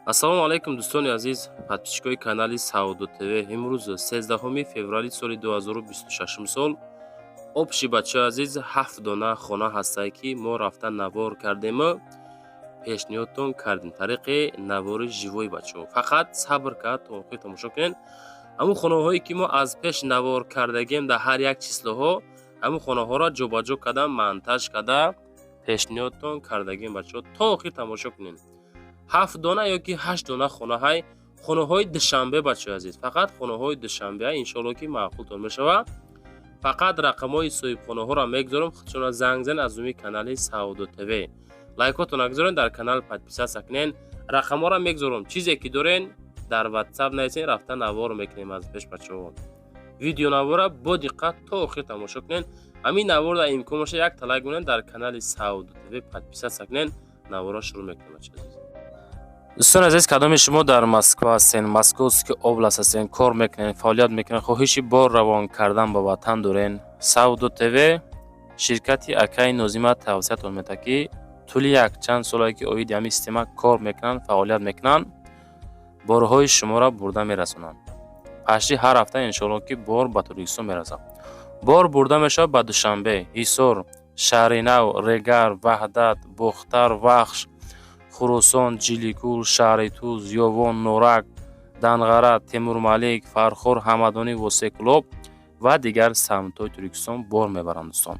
Ассалому алайкум, дӯстони азиз, подписчикои канали Савдо ТВ. Имрӯз 13 феврали соли 2026 сол. Общий, бачаҳои азиз, ҳафт дона хона ҳастае, ки мо рафта навор кардему пешниҳодтон кардем тариқи навори живой. Бачаҳо, фақат сабр кард, то охир тамошо кунед. Ҳамун хонаҳое, ки мо аз пеш навор кардагем, дар ҳар як числоҳо ҳамун хонаҳоро ҷобаҷо карда, монтаж карда пешниҳодтон кардагем. Бачаҳо, то охир тамошо кунед. Ҳафт дона ё ки ҳашт дона хонаҳай, хонаҳои Душанбе, бачаҳои азиз, фақат хонаҳои Душанбе. Иншоалло, ки маъқултон мешавад. Фақат рақамҳои соҳибхонаҳоро мегузорам, худшона занг зан. Аз рӯи канали Савдо ТВ лайкотона гузорен, дар канал подписаться кунен. Рақамҳоро мегузорам, чизе ки дорен, дар Ватсап нависен, рафта навор мекунем аз пеш. Бачаҳо, видеонавора бо диққат то охир тамошо кунен. Ҳамин навор дар имкон боша, як талайк монен, дар канали Савдо ТВ подписаться кунен. Наворро шурӯъ мекунем, бачаҳои азиз. Дӯстони азиз, кадоми шумо дар Москва ҳастен, Московский область ҳастен, кор мекунен, фаъолият мекунен, хоҳиши бор равон кардан ба ватан дорен, Савдо ТВ ширкати акаи Нозима тавсиятон медиҳад, ки тӯли якчанд солае, ки оиди ҳамин система кор мекунанд, фаъолият мекунанд, борҳои шуморо бурда мерасонанд. Пашти ҳар ҳафта, иншоалло, ки бор ба Тоҷикистон мерасад. Бор бурда мешавад ба Душанбе, Ҳисор, Шаҳри Нав, Регар, Ваҳдат, Бохтар, Вахш, Хуросон, Ҷиликул, шаҳри Туз, Ёвон, Норак, Данғара, Темурмалик, Фархор, Ҳамадонӣ, Восекӯлоб ва дигар самтҳои Тоҷикистон бор мебаранд. Дӯстон,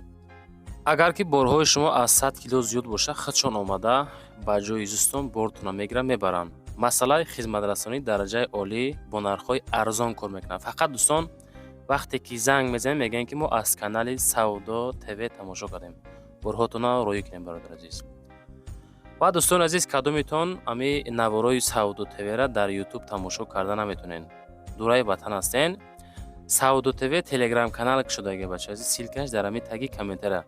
агар ки борҳои шумо аз 100 кило зиёд бошад, худшон омада ба ҷои зистон бортонро мегиранд, мебаранд. Масъалаи хизматрасонии дараҷаи олӣ, бо нархҳои арзон кор мекунанд. Фақат, дӯстон, вақте ки занг мезанем, мегӯянд, ки мо аз канали Савдо ТВ тамошо кардем, борҳотонро роҳӣ кунем, бародари азиз. Ва дӯстони азиз, кадомитон ами наворои Савдо ТВра дар Ютуб тамошо карда наметонен, дураи ватан ҳастен, Савдо ТВ Телеграм канал кушодаги, бача азиз, ссылкаш дар ҳами таги комментария.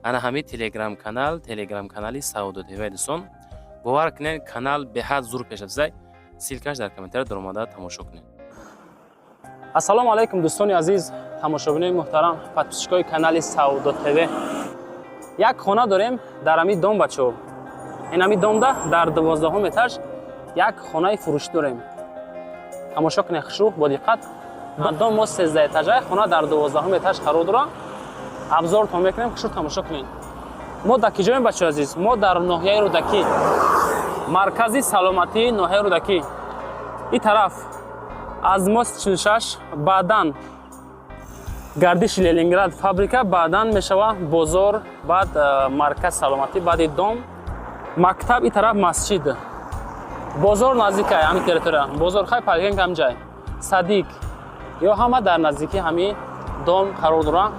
Ана ҳами Телеграм канал, Телеграм канали Савдо ТВ. Дӯстон, бовар кунед, канал беҳад зур пеш рафтааст. Ссылкаш дар комментария, даромада тамошо кунед. Ассалому алайкум, дӯстони азиз, тамошобинои муҳтарам, подписчикои канали Савдо ТВ. Як хона дорем дар ҳами дом, бачаҳо. Ин ҳами домда дар 12-ҳум этаж як хонаи фурӯшӣ дорем. Тамошо кунед хушрӯ, бо диққат. Дом мо 13 этажа, хона дар 12-ҳум этаж қарор дорад. Обзортон мекунем, хушрӯ тамошо кунед. Мо дар киҷоем, бачаҳои азиз? Мо дар ноҳияи Рӯдакӣ, маркази саломатии ноҳияи Рӯдакӣ. Ин тараф аз мост 46, баъдан гардиши Ленинград, фабрика, баъдан мешава бозор, баъд марказ саломатӣ, баъди дом мактаб, ин тараф масҷид, бозор наздикай ҳами территория, бозор хай, поликлиника ҳамҷай, садик ё ҳама дар наздикии ҳами дом қарор дорад.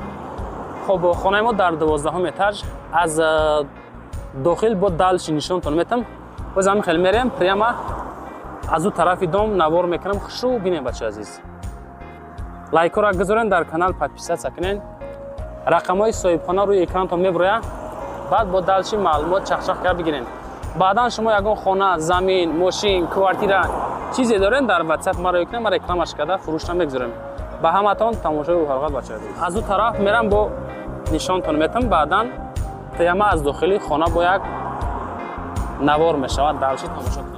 Хоб, хонаи мо дар 12-ҳум этаж. Аз дохил бо дальше нишонтон метам. Боз ҳами хел мерем, прямо аз ӯ тарафи дом навор мекунам, хушрӯ бинем. Бачаи азиз, лайкҳоро гузорен, дар канал подписаться кунен. Рақамҳои соҳибхона рӯи экранатон мебурояд. Баъд бо дальше маълумот чахчах кард бигирен. Баъдан шумо ягон хона, замин, мошин, квартира, чизе дорен, дар Ватсап маро ёкунем, ма рекламаш карда фурӯшна мегузорем. Ба ҳаматон тамошои фарғат, бачаи азиз. Аз ӯ тараф мерам, бо нишонтон метам. Баъдан прямо аз дохили хона бо як навор мешавад, дальше тамошо кунед.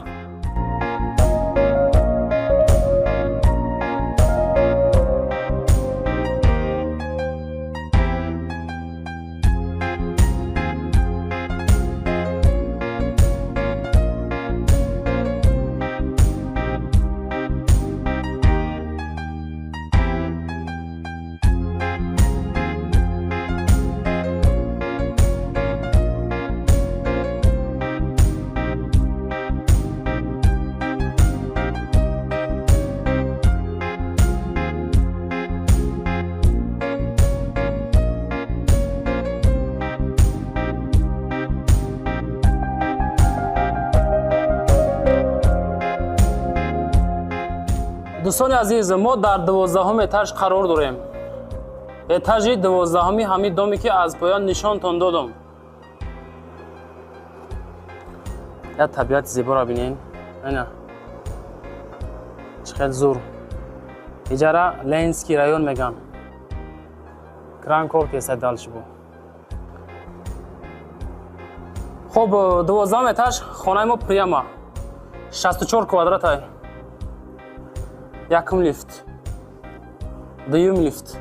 Дӯстони азиз, мо дар 12-ҳум этаж қарор дорем, этажи 12-ҳуми ҳамин доме, ки аз поён нишонтон додам. Як табиати зеборо бинен, ана чӣ хел зур. Иҷара Ленинский район меган. Кран кор кеса дальше бо. Хоб, 12-ҳум этаж, хонаи мо прямо. 64 квадрат якум лифт, дуюм лифт.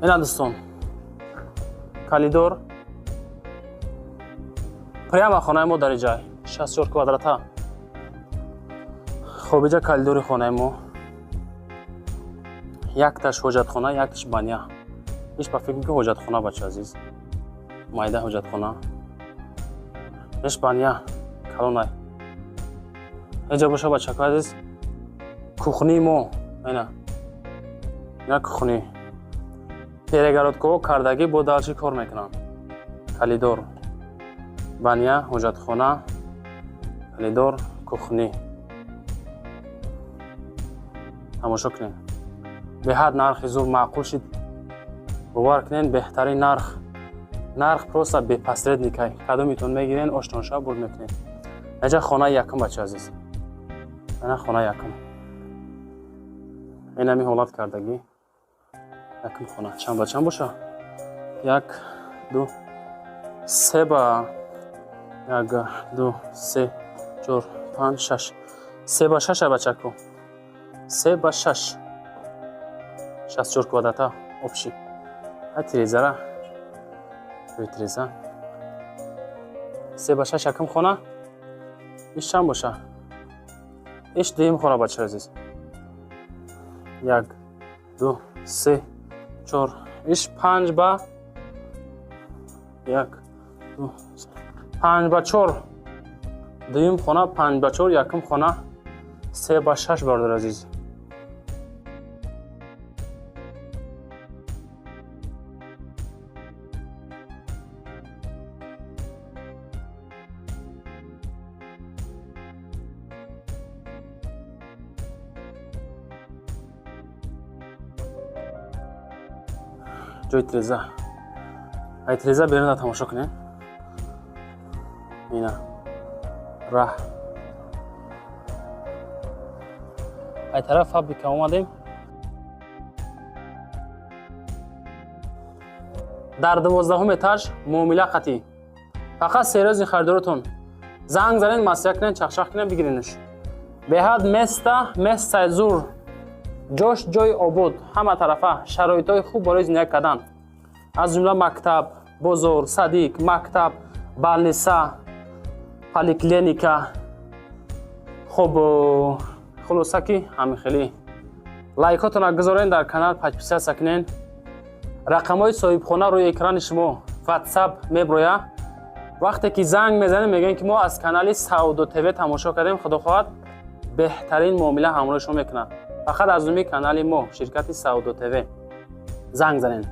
Ина дӯстон, коридор прямо хонаи мо дар ҷай 64 квадрата. Хоб, иҷа коридори хонаи мо, якташ ҳоҷатхона, якташ баня. Иш ба фикр ки ҳоҷатхона, бача азиз, майда ҳоҷатхона, иш баня калонай. Иҷа боша, бачако азиз, кухнии мо. Ина ина кухни, перегородкаҳо кардагӣ, бо дальше кор мекунанд. Коридор, баня, ҳоҷатхона, коридор, кухни. Тамошо кунед, беҳад нархи зур маъқул шид, бовар кунед, беҳтарин нарх. Нарх просто бе посредникай, кадомитон мегирен, оштонша бурд мекунед. Иҷа хонаи якум, бача азиз, ина хонаи якум, инами ҳолат кардагӣ. Якум хона чанд ба чанд боша? Як, ду, се ба як, ду, се, чор, панҷ, шаш, се ба шаша, бачако, се ба шаш, 64 квадрата общий. А тирезара, тиреза. Се ба шаш якум хона. Иш чанд боша? Иш дуюм хона, бачаи азиз. Як, ду, се, чор, иш панҷ ба як, ду, панҷ ба чор. Дуюм хона панҷ ба чор, якум хона се ба шаш, бародари азиз. Ҷои тиреза, ай тиреза берунда тамошо кунем. Ина раҳ, ай тараф фабрика омадем. Дар 12-ум этаж муомила қатъӣ. Фақат серьёзный харидоротон занг занед, маслиҳат кунед, чахчах кунед, бигиренш. Беҳад места, местаи зур, ҷош ҷои обод, ҳама тарафа шароитҳои хуб барои зиндагӣ кардан, аз ҷумла мактаб, бозор, садик, мактаб, больница, поликлиника. Хуб, хулоса ки ҳамин хеле. Лайкотонро гузорен, дар канал подписаться кунен. Рақамҳои соҳибхона рӯи экрани шумо, WhatsApp меброя. Вақте ки занг мезанем, мегӯем ки мо аз канали Савдо ТВ тамошо кардем, худо хоҳад, беҳтарин муомила ҳамроҳи шумо мекунад. Фақат аз номи канали мо, ширкати Савдо ТВ, занг занен.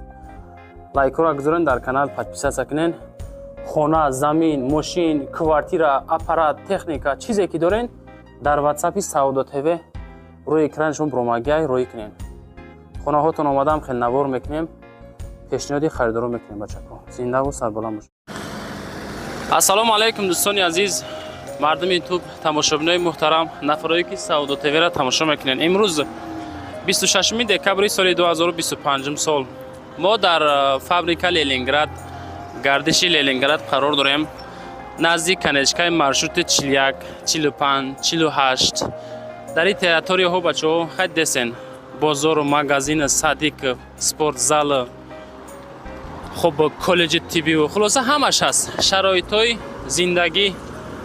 Лайкҳоро гузорен, дар канал подписаться кунен. Хона, замин, мошин, квартира, аппарат, техника, чизе ки дорен, дар ватсапи Савдо ТВ рӯи экрани шумо бромагиай, роӣ кунен. Хонаҳотон омадам, хел навор мекунем, пешниҳоди харидоро мекунем. Бачако, зиндаву сарбаланд бошед. Ассалому алайкум, дӯстони азиз, мардуми Ютуб, тамошобинои муҳтарам, нафарое ки Савдо ТВ-ра тамошо мекунед. Имрӯз 26 декабри соли 2025 сол мо дар фабрика Ленинград, гардиши Ленинград қарор дорем, назди конечкаи маршрути 41, 45, 48. Дар ин территорияҳо, бачаҳо, хай десен, бозору магазин, садик, спортзал, хуб, коллеҷи тиббиву хулоса ҳамаш ҳаст. Шароитҳои зиндагӣ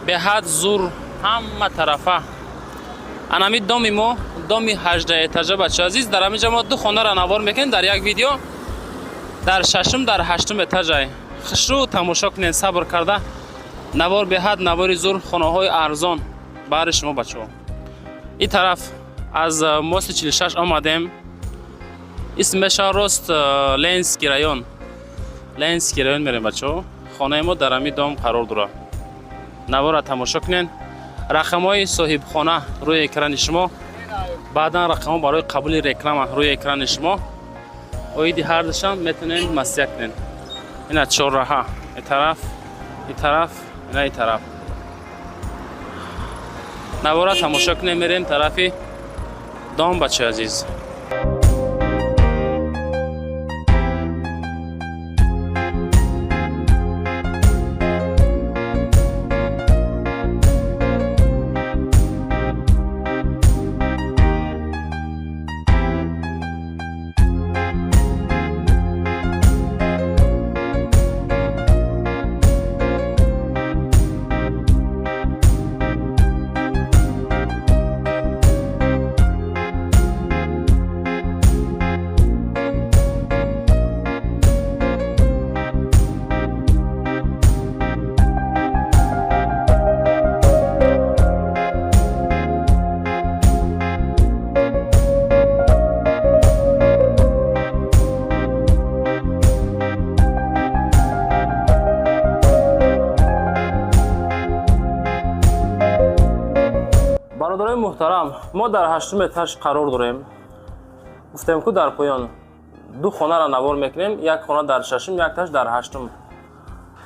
беҳад зур, ҳама тарафа. Анами доми мо, доми 18 этажа, бача азиз. Дар ҳаминҷа мо ду хонаро навор мекунем дар як видео, дар шашум, дар ҳаштум этажай. Хушрӯ тамошо кунед, сабр карда. Навор беҳад навори зур, хонаҳои арзон баҳри шумо, бачаҳо. Ин тараф аз мости 46 омадем, исм мешавад рост Ленинский район. Ленинский район мерем, бачаҳо. Хонаи мо дар ҳамин дом қарор дорад. Наворро тамошо кунед. Рақамҳои соҳибхона рӯи экрани шумо, баъдан рақамҳо барои қабули реклама рӯи экрани шумо. Оиди ҳардушам метавонед маслиҳат кунед. Ина чорраҳа, и тараф, и тараф, ина и тараф. Навора тамошо кунем, мерем тарафи дом, бачаи азиз. Бародарои муҳтарам, мо дар ҳаштум этаж қарор дорем. Гуфтем, ку дар поён ду хонара навор мекунем, як хона дар шашум, якташ дар ҳаштум.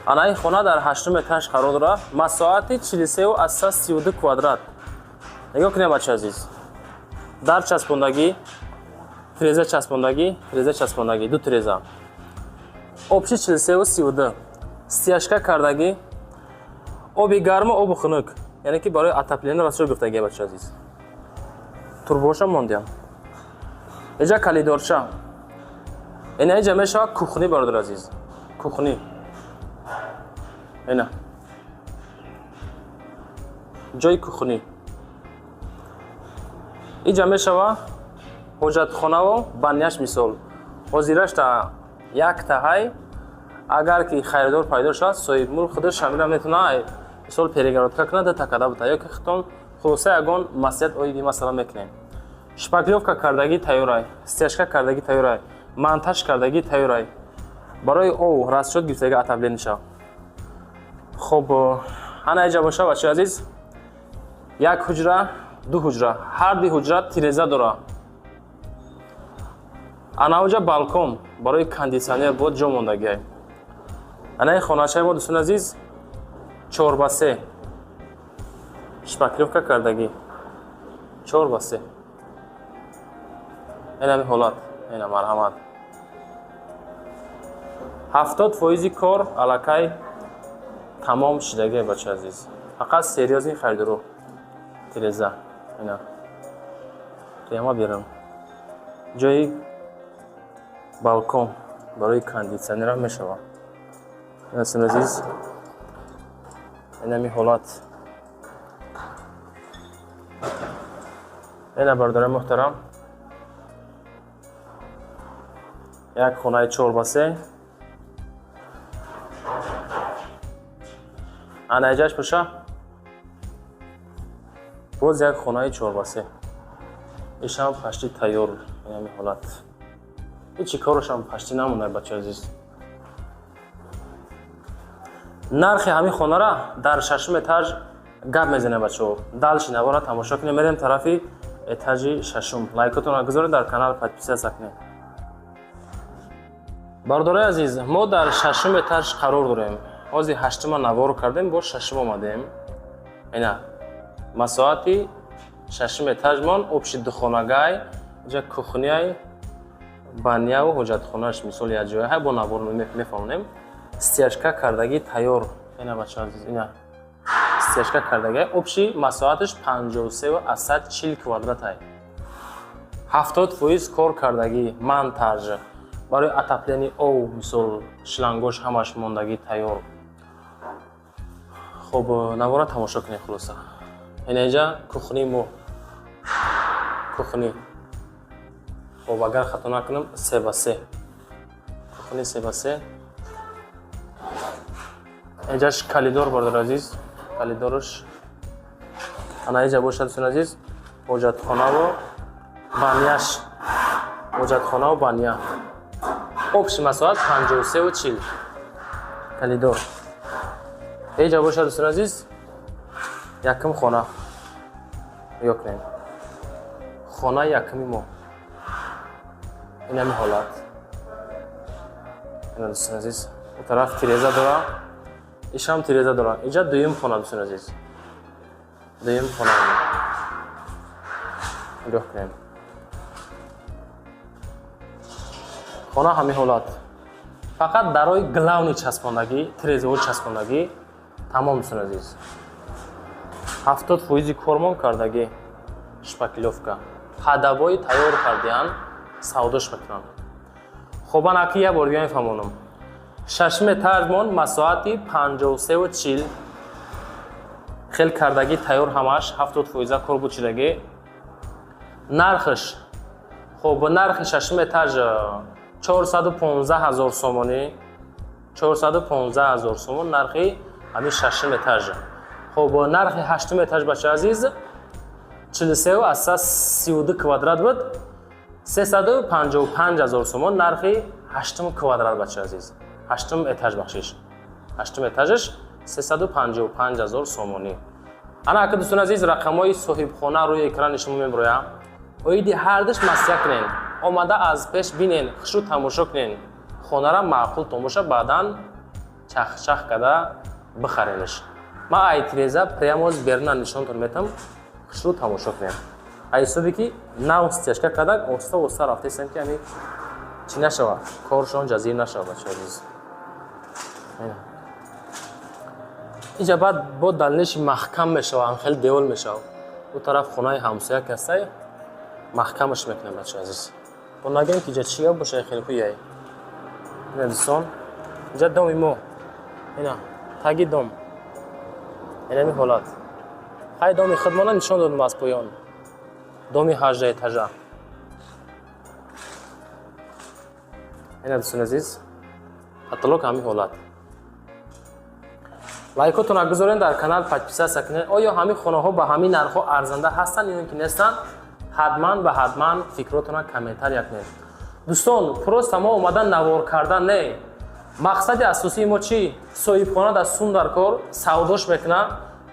Ана ин хона дар ҳаштум этаж қарор дорад, масоҳати 43,32 квадрат. Нигоҳ кунем, бача азиз, дар часпондагӣ, тиреза часпондагӣ, тиреза часпондагӣ, ду тиреза, общий 43,32, стяжка кардагӣ, оби гарму обу хунук, яъне ки барои отопление расчёт гуфтагӣ. Бача азиз, турбоша мондиям. Иҷа калидорча, ина иҷа мешавад кухни. Бародар азиз, кухни, ина ҷои кухни. Иҷа мешава ҳоҷатхонаву баняш. Мисол, ҳозирашта якта ҳай, агар ки харидор пайдо шавад, соҳибмулк худаш ҳамира метавона, мисол, перегородка кунад, такада бута ё ки хитон. Хулоса, ягон маслиҳат оиди масъала мекунем. Шпаклёвка кардагӣ тайёрай, стяжка кардагӣ тайёрай, монтаж кардагӣ тайёрай, барои ов расчёт гирифтаги, отопление шав. Хоб, ана иҷа боша, бачаи азиз, як ҳуҷра, ду ҳуҷра, ҳар ди ҳуҷра тиреза дора. Ана уҷа балкон барои кондитсионер бод ҷо мондагиай. Ана ин хоначаи мо, дӯстони азиз, 4 ба 3, шпаклёвка кардагӣ, 4 ба 3. Инами ҳолат, ина марҳамат, 70 фоизи кор аллакай тамом шидагие. Бача азиз, фақат серьёзный харидоро. Тиреза ина прямо берам, ҷои балкон барои кондитсионерам мешавад. Дӯстони азиз, инами ҳолат. Ина, бародари муҳтарам, як хонаи 4 ба 3. Ана иҷаш боша, боз як хонаи 4 ба 3, ишам пашти тайёр. Инами ҳолат, ҳечи корошам пашти намонад. Бача азиз, нархи ҳамин хонара дар шашум этаж гап мезанем. Бачаҳо, дальше навора тамошо кунем. Мерем тарафи этажи шашум. Лайкотонро гузоред, дар канал подписаться кунед. Бародарои азиз, мо дар шашум этаж қарор дорем. Ҳозир ҳаштума навор кардем, боз шашум омадем. Ина масоҳати шашум этажмон, общий духонагай, иҷа кухняй, баняву ҳоҷатхонааш, мисол, якҷоя ҳай, бо навор мефаҳмонем. Стяжка кардагӣ тайёр. Ина, бача азиз, ина стяжка кардагӣ. Общий масоҳаташ 53,40 квадратай, 70% кор кардагӣ, монтаж барои отопление ов, мисол, шлангош ҳамаш мондагӣ тайёр. Хоб, навора тамошо кунед. Хулоса, ина инҷа кухни мо, кухни. Хоб, агар хато накунам, 3 ба 3, кухни 3 ба 3. Инҷаш калидор, бародар азиз, калидорш. Ана инҷа бошад, дӯстони азиз, ҳоҷатхонаву баняш, ҳоҷатхонаву баня. Общий масоҳат 53,40, калидор. Инҷа бошад, дӯстони азиз, якум хона. Нигоҳ кунед, хонаи якуми мо, инами ҳолат. Ина, дӯстони азиз, у тараф тиреза дора, ишам тиреза дора. Инҷа дуюм хона, дӯстони азиз, дуюм хона, нигоҳ кунем. Хона ҳамин ҳолат, фақат дарои главный часпондагӣ, тирезаҳо часпондагӣ тамом. Дӯстони азиз, 70 фоизи кормон кардагӣ, шпаклёвка, ҳадабои тайёр кардиан, савдош мекунанд. Хоб, анаки як бор дига мефаҳмонам. Шашум этажмон масоҳати 53,40, хел кардагӣ тайёр, ҳамаш 70 фоиза кор буд шидагӣ. Нархш, хоб, нархи шашум этаж 415 000 сомонӣ, 415 000 сомон нархи ҳамин шашум этаж. Хоб, нархи ҳаштум этаж, бача азиз, 43,32 квадрат буд, 355 000 сомон нархи ҳаштум квадрат, бача азиз, ҳаштум этаж, бахшиш, ҳаштум этажаш 355 000 сомонӣ. Ана ака дӯстони азиз, рақамҳои соҳибхона рӯи экрани шумо меброям. Оиди ҳардуш маслиҳат кунен, омада аз пеш бинен, хушрӯ тамошо кунен, хонара маъқул тон боша, баъдан чахчах карда бихаренаш. Ман ай тиреза прямо берна нишонтон метам, хушрӯ тамошо кунем. Ай ҳисобе ки нав стяжка кардак, оста оста рафтаистам, ки ами чӣ нашава, коршон ҷазир нашава. Бачаи азиз, инҷа баъд бо далниши маҳкам мешава, хеле девол мешава. Ӯ тараф хонаи ҳамсоя кастай, маҳкамаш мекунем. Бачаи азиз, бо нагем ки инҷа чӣ гап боша, хеле хуяй. Ина дӯстон, инҷа доми мо, ина таги дом, инами ҳолат. Хай, доми худмона нишон додем аз поён, доми 18 этажа. Ина дӯстони азиз, потолок ҳамин ҳолат. Лайкотонро гузорен, дар канал подписаться кунед. Оё ҳамин хонаҳо ба ҳамин нархҳо арзанда ҳастанд ё ин ки нестанд? Ҳатман ва ҳатман фикротонро комментария кунед. Дӯстон, просто мо омадан навор кардан не, мақсади асосии мо чӣ? Соҳибхона дар сум дар кор савдош мекунад,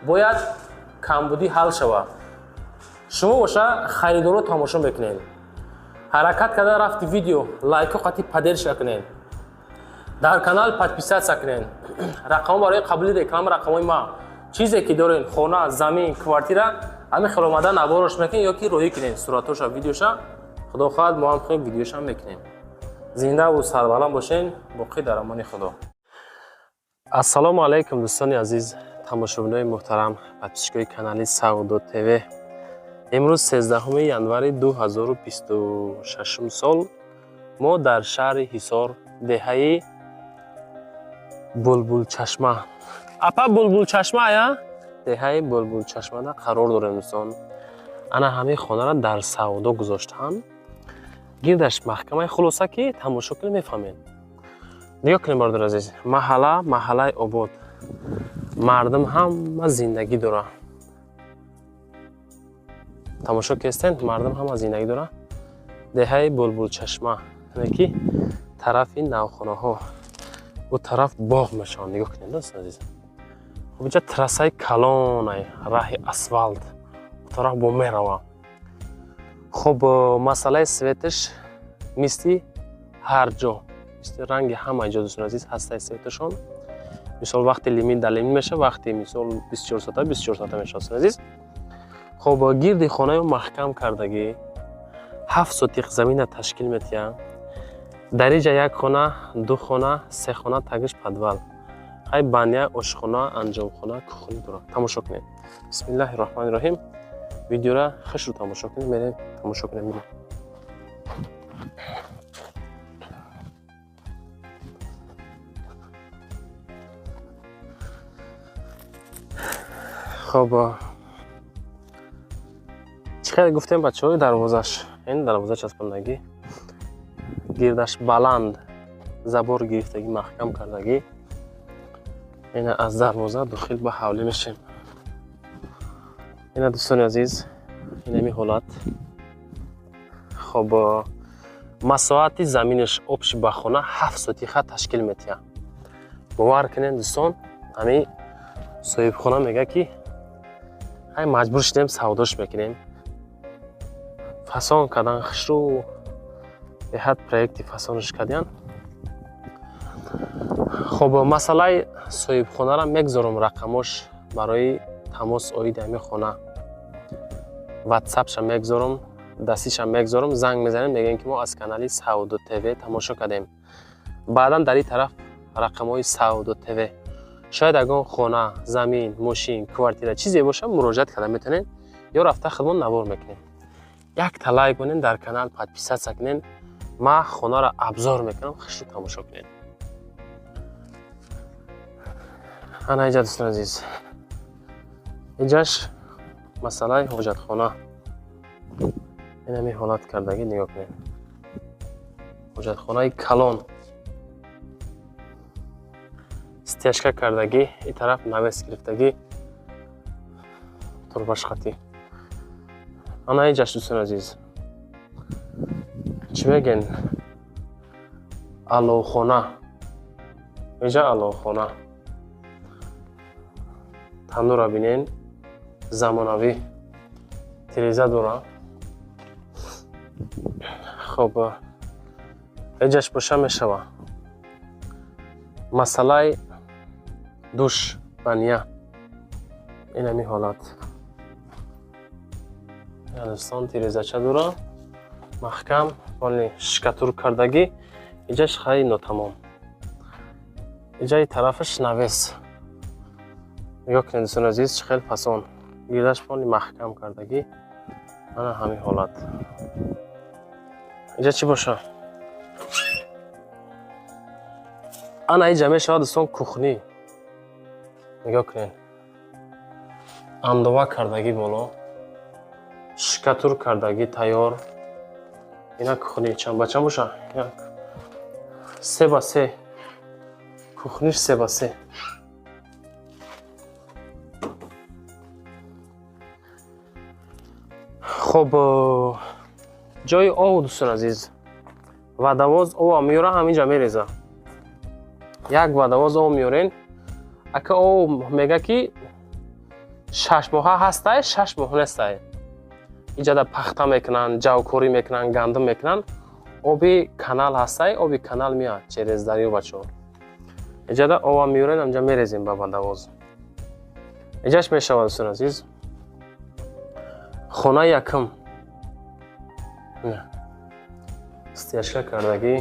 бояд камбудӣ ҳал шавад. Шумо боша харидоро тамошо мекунед. Ҳаракат карда рафти видео лайко қатӣ поддержка кунед, дар канал подписаться кунед. Рақамҳо барои қабули реклама, рақамҳои ма. Чизе ки доред, хона, замин, квартира, ҳамин хел омада наворош мекунед ё ки роҳӣ кунед суратоша, видеоша. Худо хоҳад, мо ҳам хел видеошам мекунем. Зиндаву сарбаланд бошен, боқӣ дар амони Худо. Ассалому алайкум, дӯстони азиз, тамошобинои муҳтарам, подписчикои канали Савдо ТВ. Имрӯз 13 январи 2026 сол, мо дар шаҳри Ҳисор, деҳаи Булбулчашма. Апа, Булбулчашма я? Деҳаи Булбулчашмада қарор дорем, дӯстон. Ана ҳамин хонаро дар савдо гузоштаанд, гирдаш маҳкамаи. Хулоса ки тамошо кунед, мефаҳмед. Нигоҳ кунед, бародари азиз, маҳалла маҳаллаи обод, мардум ҳама зиндагӣ дора. Тамошо кестен, мардум ҳама зиндагӣ дора. Деҳаи Булбулчашма, яъне ки тарафи навхонаҳо, ӯ тараф боғ мешаванд. Нигоҳ кунед, дӯстони азиз. Хуб, инҷа трассаи калонай, раҳи асфалт ӯ тараф бо мерава. Хуб, масъалаи светаш мисли ҳар ҷо, мисли ранги ҳама ҷо, дӯстони азиз, ҳастаи светашон. Мисол, вақти лимит дар лимит мешавад, вақти мисол 24 соата 24 соата мешавад, дӯстони азиз. Хуб, гирди хонаи маҳкам кардагӣ, 7 сотиқ замина ташкил метиҳад. Дар инҷа як хона, ду хона, се хона, тагиш подвал, хай, баня, ошхона, анҷомхона, кухня дорад. Тамошо кунед. Бисмиллаҳи роҳмани роҳим. Видеора хушрӯ тамошо кунед. Мерем, тамошо кунем. Мирем. Хоб, чӣ хеле гуфтем, бачаҳои, дарвозаш, ин дарвоза часпондагӣ, гирдаш баланд забор гирифтагӣ, маҳкам кардагӣ. Ина аз дарвоза дохил ба ҳавлӣ мешем. Ина, дӯстони азиз, инами ҳолат. Хоб, масоҳати заминаш общий ба хона 7 сотиха ташкил метиҳад. Бовар кунед, дӯстон, ҳами соҳибхона мегӯяд ки ҳай, маҷбур шудем, савдош мекунем. Фасон кардан хушрӯ, беҳад проекти фасонаш кардиян. Хоб, масъалаи соҳибхонаро мегузорам, рақамош барои тамос оиди ҳамин хона, ватсапша мегузорам, дастиша мегузорам. Занг мезанем, мегӯем ки мо аз канали Савдо ТВ тамошо кардем. Баъдан дар ин тараф рақамҳои Савдо ТВ, шояд ягон хона, замин, мошин, квартира, чизе боша, муроҷиат карда метавонед ё рафта худмон навор мекунем. Якта лайк монед, дар канал подписаться кунед. Ман хонаро обзор мекунам, хушрӯ тамошо кунед. Ана инҷа, дӯстони азиз, инҷаш масъалаи ҳоҷатхона, инами ҳолат кардагӣ. Нигоҳ кунед, ҳоҷатхонаи калон, стяжка кардагӣ, ин тараф навес гирифтагӣ, турбашқатӣ. Ана инҷаш, дӯстони азиз, чӣ мегӯен, аловхона. Инҷа аловхона, танӯра бинен. Замонавӣ тиреза дора. Хоб, эҷаш боша мешава. Масъалаи душ, баня. Инами ҳолат. Дӯстон, тирезача дора. Маҳкам, полный штукатур кардагӣ. Иҷаш хай нотамом. Иҷаи тарафаш навес. Нигоҳ кунед, дӯстони азиз, чӣ хел фасон. Гирдаш полный маҳкам кардагӣ. Ана ҳамин ҳолат. Иҷа чӣ боша? Ана иҷа мешавад, дӯстон, кухни. Нигоҳ кунед. Андова кардагӣ боло. Штукатур кардагӣ тайёр. Ина кухни чанд ба чанд боша? Як 3 ба 3. Кухниш 3 ба 3. Хоб, ҷои ов, дӯстони азиз. Водовоз ова меёра, ҳаминҷа мереза. Як водовоз ов меёрен. Ака ов мега ки 6 моҳа ҳастай, 6 моҳ нестай. Иҷада пахта мекунанд, ҷавкорӣ мекунанд, гандум мекунанд. Оби канал ҳастай, оби канал меяд через дарё, бачаҳо. Иҷада ова меёрен, ҳаминҷа мерезем ба водовоз. Иҷаш мешавад, дӯстони азиз. Хонаи якум. Стяжка кардагӣ,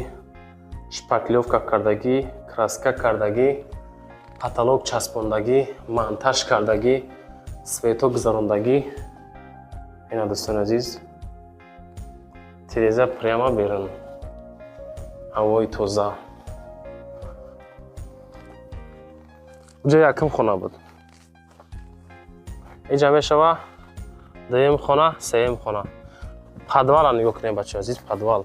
шпаклёвка кардагӣ, краска кардагӣ, потолок часпондагӣ, монтаж кардагӣ, свето гузарондагӣ. Ина, дӯстони азиз, тиреза прямо берун. Ҳавои тоза. Уҷа якум хона буд. Иҷа мешава дуюм хона, сеюм хона. Подвала нигоҳ кунед, бачаҳо азиз, подвал.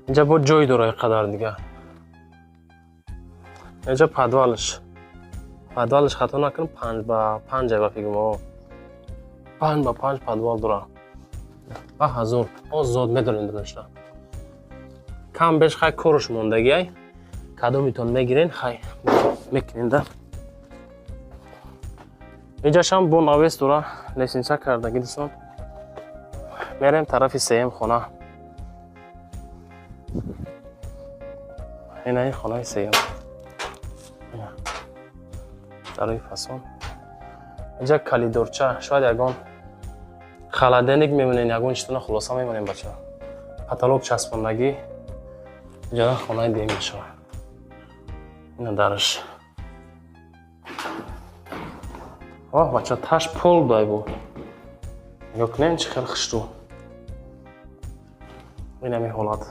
Инҷа бо ҷой дора қадар дига. Инҷа подвалш. Подвалш хато накунам 5 ба 5 ба фикр мо. 5 ба 5 подвал дора. Ба ҳазор озод медонед доништа. Кам беш хай корш мондагиай. Кадомитон мегирен, хай мекунем да. Инҷашам бо навес дора, лестница кардагӣ, дӯстон. Мерем тарафи сеюм хона. Ина ин хонаи сеюм. Дарои фасон. Инҷа калидорча, шояд ягон холодильник мемонем, ягон чизтона хулоса мемонем, бачаҳо. Потолок часпондагӣ. Инҷа хонаи дуюм мешавад. Ина дараш. Оҳ, бачаҳо, таш пол дай бу. Нигоҳ кунед, чӣ хел хушрӯ. Инами ҳолат.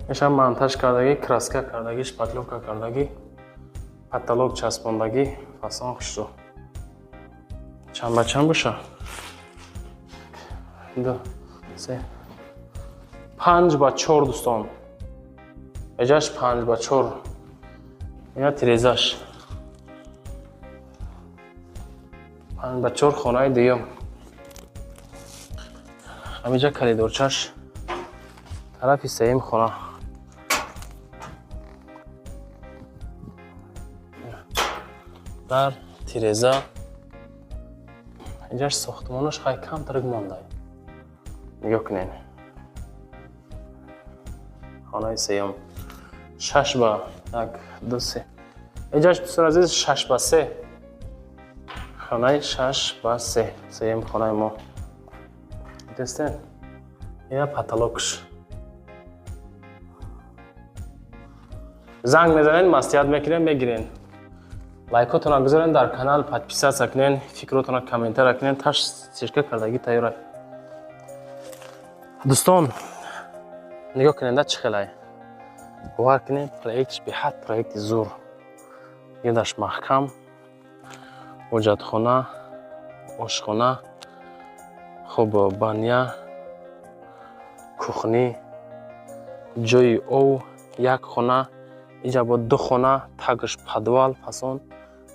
Мешавад монтаж кардагӣ, краска кардагӣ, шпаклёвка кардагӣ, потолок часпондагӣ, фасон хушрӯ. Чанд ба чанд боша? 2 3 5 ба 4, дӯстон. Эҷаш 5 ба 4. Ина тирезаш. 5 ба 4 хонаи дуюм. Ҳаминҷа коридорчаш тарафи сеюм хона. Дар тиреза. Инҷаш сохтмонаш хай камтар мондай. Нигоҳ кунед. Хонаи сеюм. 6 ба 1 2 3. Инҷаш, дӯстони азиз, 6 ба 3. Хонаи 6 ба 3. Сеюм хонаи мо. Дидестен? Ина потолокш. Занг мезанед, маслиҳат мекунем, мегирен. Лайкотонро гузорен, дар канал подписаться кунен, фикротонро комментария кунен, таш стяжка кардагӣ тайёр. Дӯстон, нигоҳ кунед, чӣ хелай. Бовар кунед, проектш беҳад проекти зур. Гирдаш маҳкам, ҳоҷатхона, ошхона, хоб, баня, кухни, ҷои ов, як хона, инҷа бо 2 хона, тагш подвал, фасон,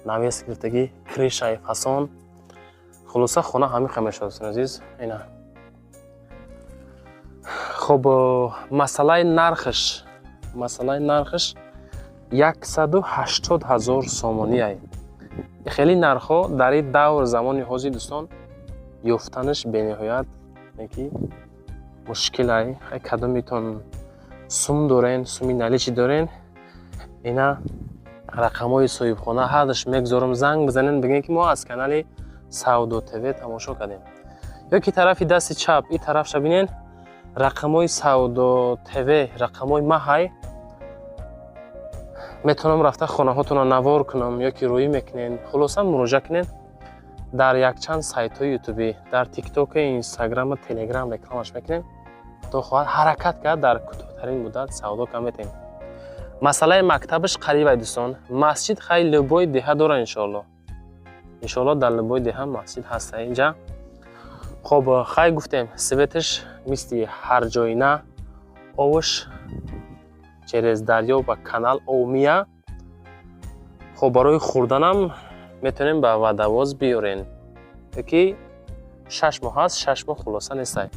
навес гирифтагӣ, крышаи фасон. Хулоса хона ҳамин хел мешавад, дӯстони азиз. Ина. Хоб, масъалаи нархш. Масъалаи нархаш 180 ҳазор сомонӣ. Хеле нархҳо дар ин давр, замони ҳозир, дӯстон, ёфтанаш бениҳоят ки мушкилай. Кадомитон сум дорен, суми наличный дорен, ина рақамҳои соҳибхона ҳардаш мегузорам, занг бизанен, бигӯен, ки мо аз канали Савдо ТВ тамошо кардем. Ё ки тарафи дасти чап ин тарафша бинен, рақамҳои Савдо ТВ, рақамҳои маҳай. Метавонам рафта хонаҳотонро навор кунам ё ки рӯӣ мекунен. Хулоса, муроҷиат кунен. Дар якчанд сайтҳои ютубӣ, дар Тиктоку, Инстаграму Телеграм рекламаш мекунем. Худо хоҳад, ҳаракат кард, дар кӯтоҳтарин муддат савдо кам метем. Масъалаи мактабаш қарибай, дӯстон. Масҷид хай любой деҳа дора, иншоалло. Иншоалло, дар любой деҳа масҷид ҳаста инҷа. Хоб, хай, гуфтем, светаш мисли ҳарҷоина, овш через дарё ба канал ов мия. Хоб, барои хӯрданам метавонем ба водовоз биёрен, ёки 6 моҳ ҳаст, 6 моҳ хулоса нестай.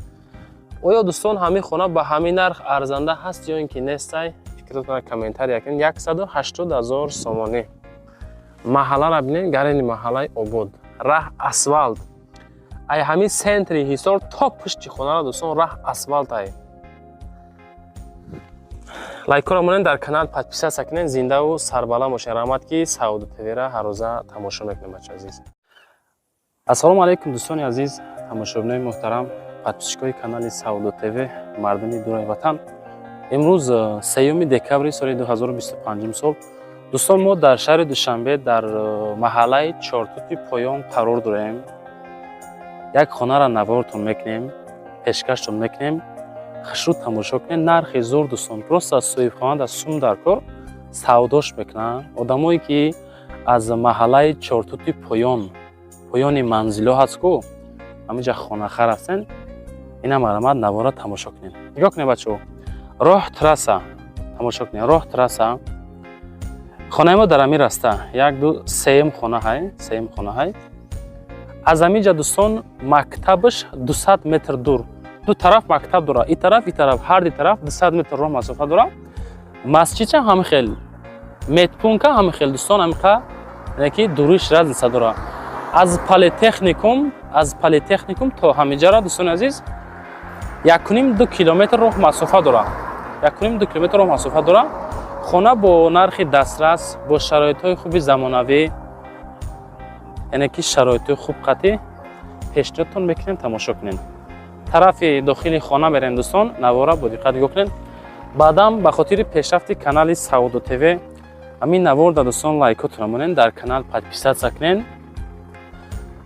Оё, дӯстон, ҳамин хона ба ҳамин нарх арзанда ҳаст ё ин ки нестай? Фикртона комментария кунед. 180 000 сомонӣ. Маҳаллара бинед, гарени маҳаллаи обод, раҳ асфалт. Ай ҳамин центри Ҳисор то пушти хонара, дӯстон, раҳ асфалт ай. Лайкҳоро монед, дар канал подписаться кунед. Зиндаву сарбаланд бошед. Раҳмат, ки Савдо ТВра ҳаррӯза тамошо мекунед, бача азиз. Ассалому алайкум, дӯстони азиз, тамошобинои муҳтарам, подписчикои канали Савдо ТВ, мардуми дураи ватан. Имрӯз 3 декабри соли 2025 сол, дӯстон, мо дар шаҳри Душанбе, дар маҳаллаи Чортути Поён қарор дорем. Як хонара навортон мекунем, пешкаштон мекунем, хушрӯ тамошо кунед. Нархи зур, дӯстон, просто аз соҳибхона дар сум дар кор савдош мекунанд. Одамое ки аз маҳаллаи Чортути Поён, поёни манзилҳо ҳаст ку, ҳаминҷа хонахар ҳастен, ина марҳамат, навора тамошо кунед. Нигоҳ кунед, бачаҳо, роҳ трасса, тамошо кунед, роҳ трасса. Хонаи мо дар ҳамин раста, як, ду, сеюм хона ҳай, сеюм хона ҳай. Аз ҳаминҷа, дӯстон, мактабаш 200 метр дур. Ду тараф мактаб дорад, и тараф, и тараф, ҳарди тараф 200 метр роҳ масофа дорад. Масҷидча ҳами хел, медпункта ҳами хел, дӯстон, ҳамиқа ки дуриш разница дорад. Аз политехникум то ҳамиҷара, дӯстони азиз, 1,5-2 километр роҳ масофа дорад, 1,5-2 километр роҳ масофа дорад. Хона бо нархи дастрас, бо шароитҳои хуби замонавӣ, яъне ки шароитҳои хуб қатъӣ пешниҳодтон мекунем, тамошо кунем. Тарафи дохили хона мерем, дӯстон, навора бо диққат нигоҳ кунед. Баъдам, ба хотири пешрафти канали Савдо ТВ, ҳамин наворда, дӯстон, лайкотона монед, дар канал подписаться кунед.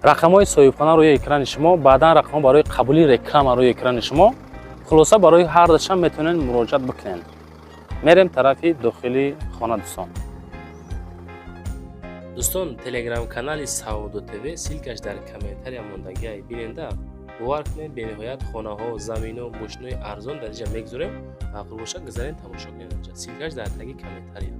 Рақамҳои соҳибхона рӯи экрани шумо, баъдан рақамҳо барои қабули реклама рӯи экрани шумо. Хулоса, барои ҳар дашам метавонед муроҷиат бикунед. Мерем тарафи дохили хона, дӯстон. Дӯстон, телеграм-канали Савдо ТВ, ссылкаш дар комментария мондагиай, биненда. Бовар кунед, бениҳоят хонаҳо, замино, мошинои арзон дар инҷа мегузорем. Маъқул бошад, гузарен, тамошо кунед. Инҷа ссылкаш дар таги комментария.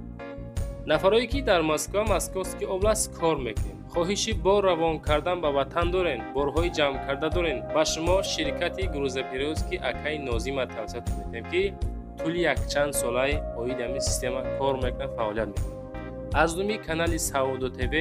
Нафарое ки дар Москва, Московский область кор мекунем, хоҳиши бор равон кардан ба ватан дорен, борҳои ҷамъкарда дорен, ба шумо ширкати грузоперевозки акаи Нозима тавсия метиҳем, ки тӯли якчанд солаи оиди ҳамин система кор мекунад, фаъолият мекунад. Аз номи канали Савдо ТВ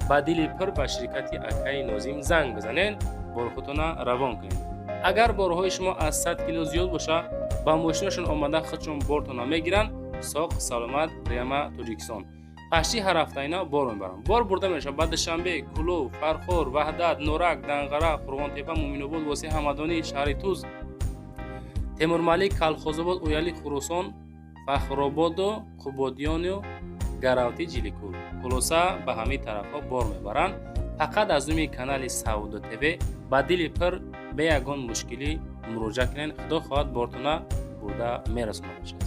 ба дили пур ба ширкати акаи Нозим занг бизанед, борхудтона равон кунед. Агар борҳои шумо аз 100 кило зиёд бошад, ба мошинашон омада, худшон бортона мегиранд, соқ саломат прямо Тоҷикистон. Пашти ҳар ҳафта ина бор мебаранд. Бор бурда мешавад ба Душанбе, Кӯлоб, Фархор, Ваҳдат, Норак, Данғара, Қурғонтепа, Муъминобод, Восеъ, Ҳамадонӣ, шаҳри Туз, Темурмалик, Калхозобод, Ояли, Хуросон, Фахрободу Қубодиёну Гаравти, Ҷиликул. Хулоса, ба ҳамин тарафҳо бор мебаранд. Фақат аз номи канали Савдо ТВ ба дили пур, бе ягон мушкилӣ муроҷиат кунед. Худо хоҳад, бортона бурда мерасонад бошад.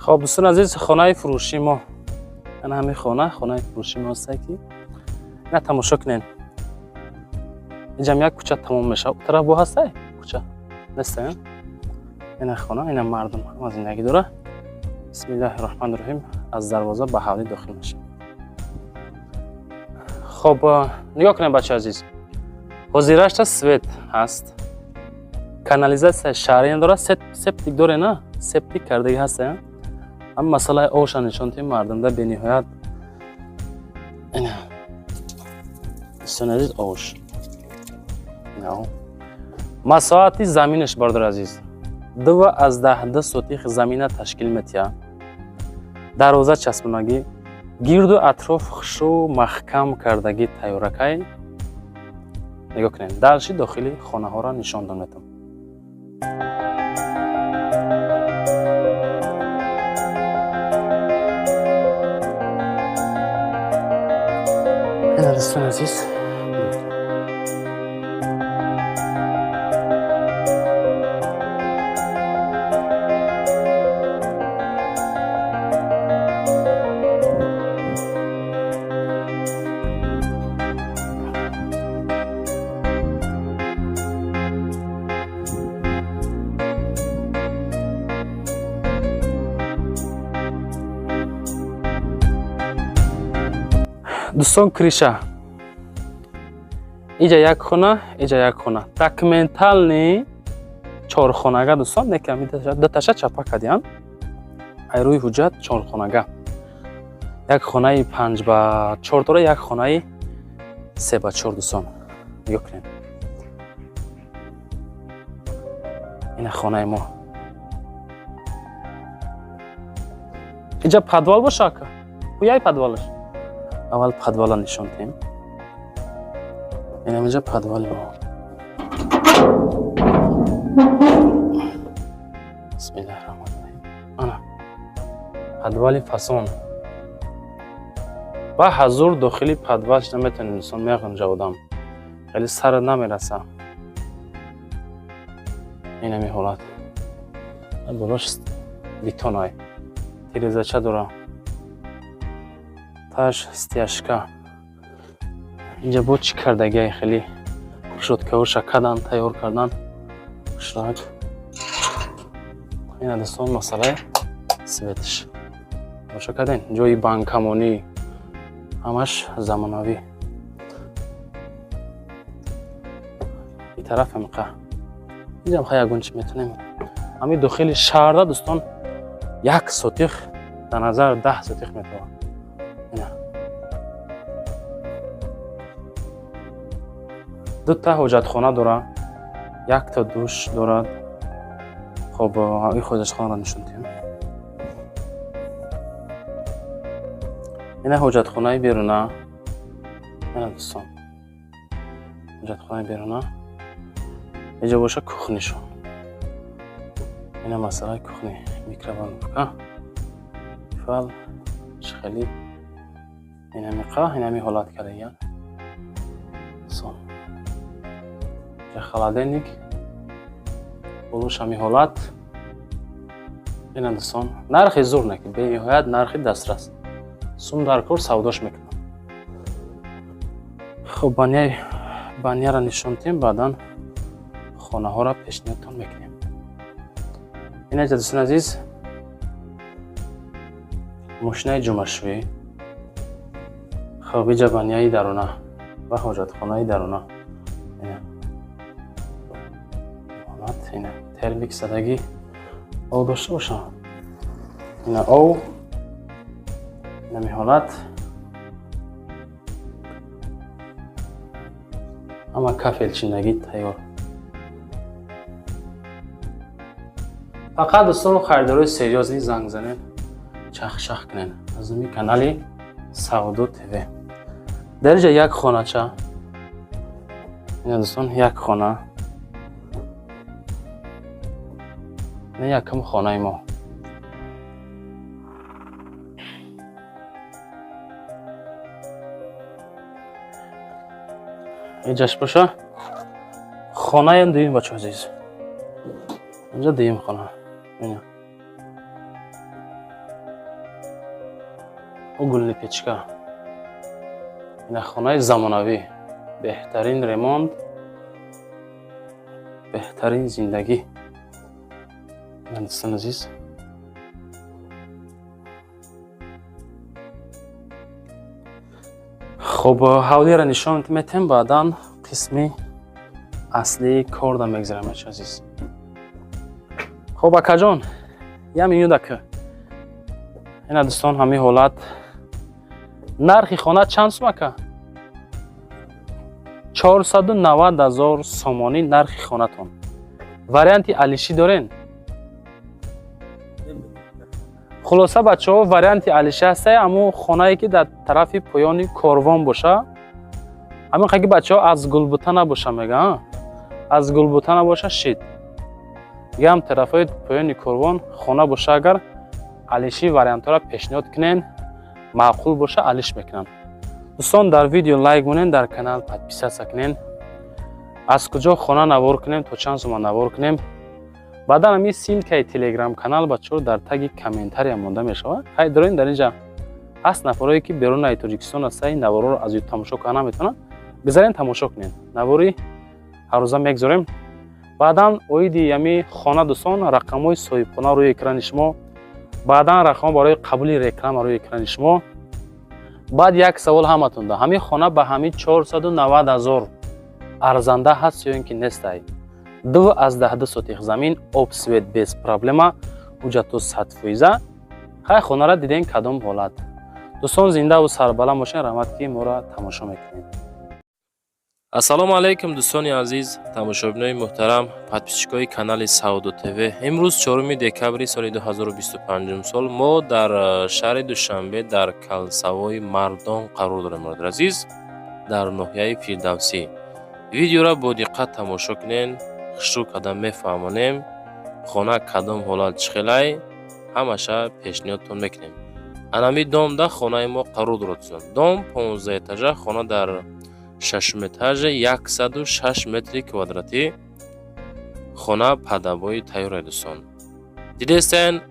Хоб, дӯстони азиз, хонаи фурӯши мо, ана ҳамин хона, хонаи фурӯши мо ҳастае, ки ина тамошо кунед. Инҷам як кӯча тамом мешавад, у тараф бо ҳастай, кӯча неста. Ина хона, ина мардум ҳама зиндагӣ дора. Бисмиллаҳи роҳмани роҳим. Аз дарвоза ба ҳавлӣ дохил мешавем. Хоб, нигоҳ кунед, бача азиз, ҳозирашта свет ҳаст, канализатсия шаҳрӣ надорад, септик доре, на Септик кардаги ҳаста. Ҳам масъалаи оша нишон тем мардумда бениҳоят. Ина. Дӯстони азиз, ош. Масоҳати заминаш, бародари азиз, 2,2 сотих замина ташкил метиҳад. Дарвоза часпонагӣ, гирду атроф хушрӯ маҳкам кардагӣ тайёракай. Нигоҳ кунед, дальше дохили хонаҳоро нишон донетам. Ина, дӯстони азиз. Дӯстон, крыша. Иҷа як хона, иҷа як хона. Документальный чорхонага, дӯстон, неками дуташа чапа кардиян. Ай рӯи ҳуҷҷат чорхонага. Як хонаи 5 ба 4 дора, як хонаи 3 ба 4, дӯстон. Нигоҳ кунед. Ина хонаи мо. Иҷа подвал боша, ака? Куяй подвалаш? Аввал подвала нишон диҳем. Инам инҷа подвали мо. Бисмиллаҳи раҳмони раҳим. Ана подвали фасон. Ба ҳазур дохили подвалш наметавонем, инсон меғунҷа, одам. Хеле сар намераса. Инами ҳолат. Болош бетонай. Тирезача дора. Таш стяжка. Инҷа бо чӣ кардагиай, хеле решёткаҳоша кадан, тайёр кардан. Хушрак. Ина, дӯстон, масъалаи светш. Тамошо кардем, ҷои банкамонӣ ҳамаш замонавӣ. И тараф ҳамиқа. Инҷам ха ягон чӣ метонем. Ҳами дохили шаҳрда, дӯстон, 1 сотих дар назар 10 сотих метавад. Ина. Дута ҳоҷатхона дора, якта душ дорад. Хоб, ин ҳоҷатхонаро нишон диҳем. Ина ҳоҷатхонаи беруна. Ина, дӯстон, ҳоҷатхонаи беруна. Инҷа боша кухнишон. Ина масъалаи кухни, микроволновка. Фал хеле инамиқа, инами ҳолат кардагиян. Дӯстон. Инҷа холодильник. Болош ҳами ҳолат. Ина, дӯстон, нархи зур неки, бениҳоят нархи дастрас. Сум дар кор, савдош мекунам. Хуб, баняра нишон диҳем, баъдан хонаҳоро пешниҳодтон мекунем. Инаҷа, дӯстони азиз, мошинаи ҷумашӯӣ. Хуб, иҷа баняи даруна ва ҳоҷатхонаи даруна. Ина. Ҳолат, ина термик задагӣ, ов дошта бошам. Ина ов. Инами ҳолат. Ҳама кафелчинагӣ тайёр. Фақат, дӯстон, харидорои серьёзный занг занед, чахшах кунед аз номи канали Савдо ТВ. Дар инҷа як хонача. Ина, дӯстон, як хона. Ина якум хонаи мо. Инҷаш боша хонаи дуюм, бачаҳо азиз. Инҷа дуюм хона. Ина. Угольный печка. Ина хонаи замонавӣ. Беҳтарин ремонт, беҳтарин зиндагӣ. Ина, дӯстони азиз. Хуб, ҳавлиро нишон метем, баъдан қисми аслии корда мегзарем, бачаҳо азиз. Хуб, акаҷон, Я минута ки. Ина, дӯстон, ҳамин ҳолат. Нархи хона чанд сум, ака? 490 000 сомонӣ нархи хонатон. Варианти алишӣ дорен? Хулоса, бачаҳо, варианти алишӣ ҳастай. Ҳамун хонае, ки дар тарафи поёни корвон боша, ҳамин қаки, бачаҳо, аз Гулбута набоша, мега, аз Гулбута набоша, шид. Дигаам тарафҳои поёни корвон хона боша, агар алишӣ вариантҳоро пешниҳод кунен, маъқул боша, алиш мекунам. Дӯстон, дар видео лайк монен, дар канал подписаться кунен. Аз куҷо хона навор кунем, то чанд сума навор кунем? Баъдан ҳамин ссылкаи телеграм канал, бачаҳо, дар таги комментария монда мешавад. Хай, дорем, дар инҷа ҳаст нафарое, ки берунаи Тоҷикистон ҳастаи, наворҳоро аз ютуб тамошо карда наметавонанд. Бизарен, тамошо кунед, навори ҳаррӯза мегзорем. Баъдан оиди ҳами хона, дӯстон, рақамҳои соҳибхона рӯи экрани шумо, баъдан рақамҳо барои қабули реклама рӯи экрани шумо. Баъд як савол ҳаматонда: ҳамин хона ба ҳамин 490 000 арзанда ҳаст ё ин ки нестай? 2,2 сотих замин, об, свет без проблема, ҳуҷҷату 100%. Хай, хонара дидем, кадом ҳолат. Дӯстон, зиндаву сарбаланд бошед. Раҳмат, ки моро тамошо мекунед. Ассалому алайкум, дӯстони азиз, тамошобинони муҳтарам, подписчикои канали Савдо ТВ. Имрӯз 4 декабри соли 2025 сол мо дар шаҳри Душанбе, дар калсавои Мардон қарор дорем, бародари азиз, дар ноҳияи Фирдавсӣ. Видеоро бо диққат тамошо кунен, хушрӯ карда мефаҳмонем, хона кадом ҳолат, чӣ хелай, ҳамаша пешниҳодтон мекунем. Анами домда хонаи мо қарор дорад, дӯстон. Дом 15 этажа, хона дар шашум этажа, 106 метри квадратӣ. Хона под обои тайёр, дӯстон. Дидестен,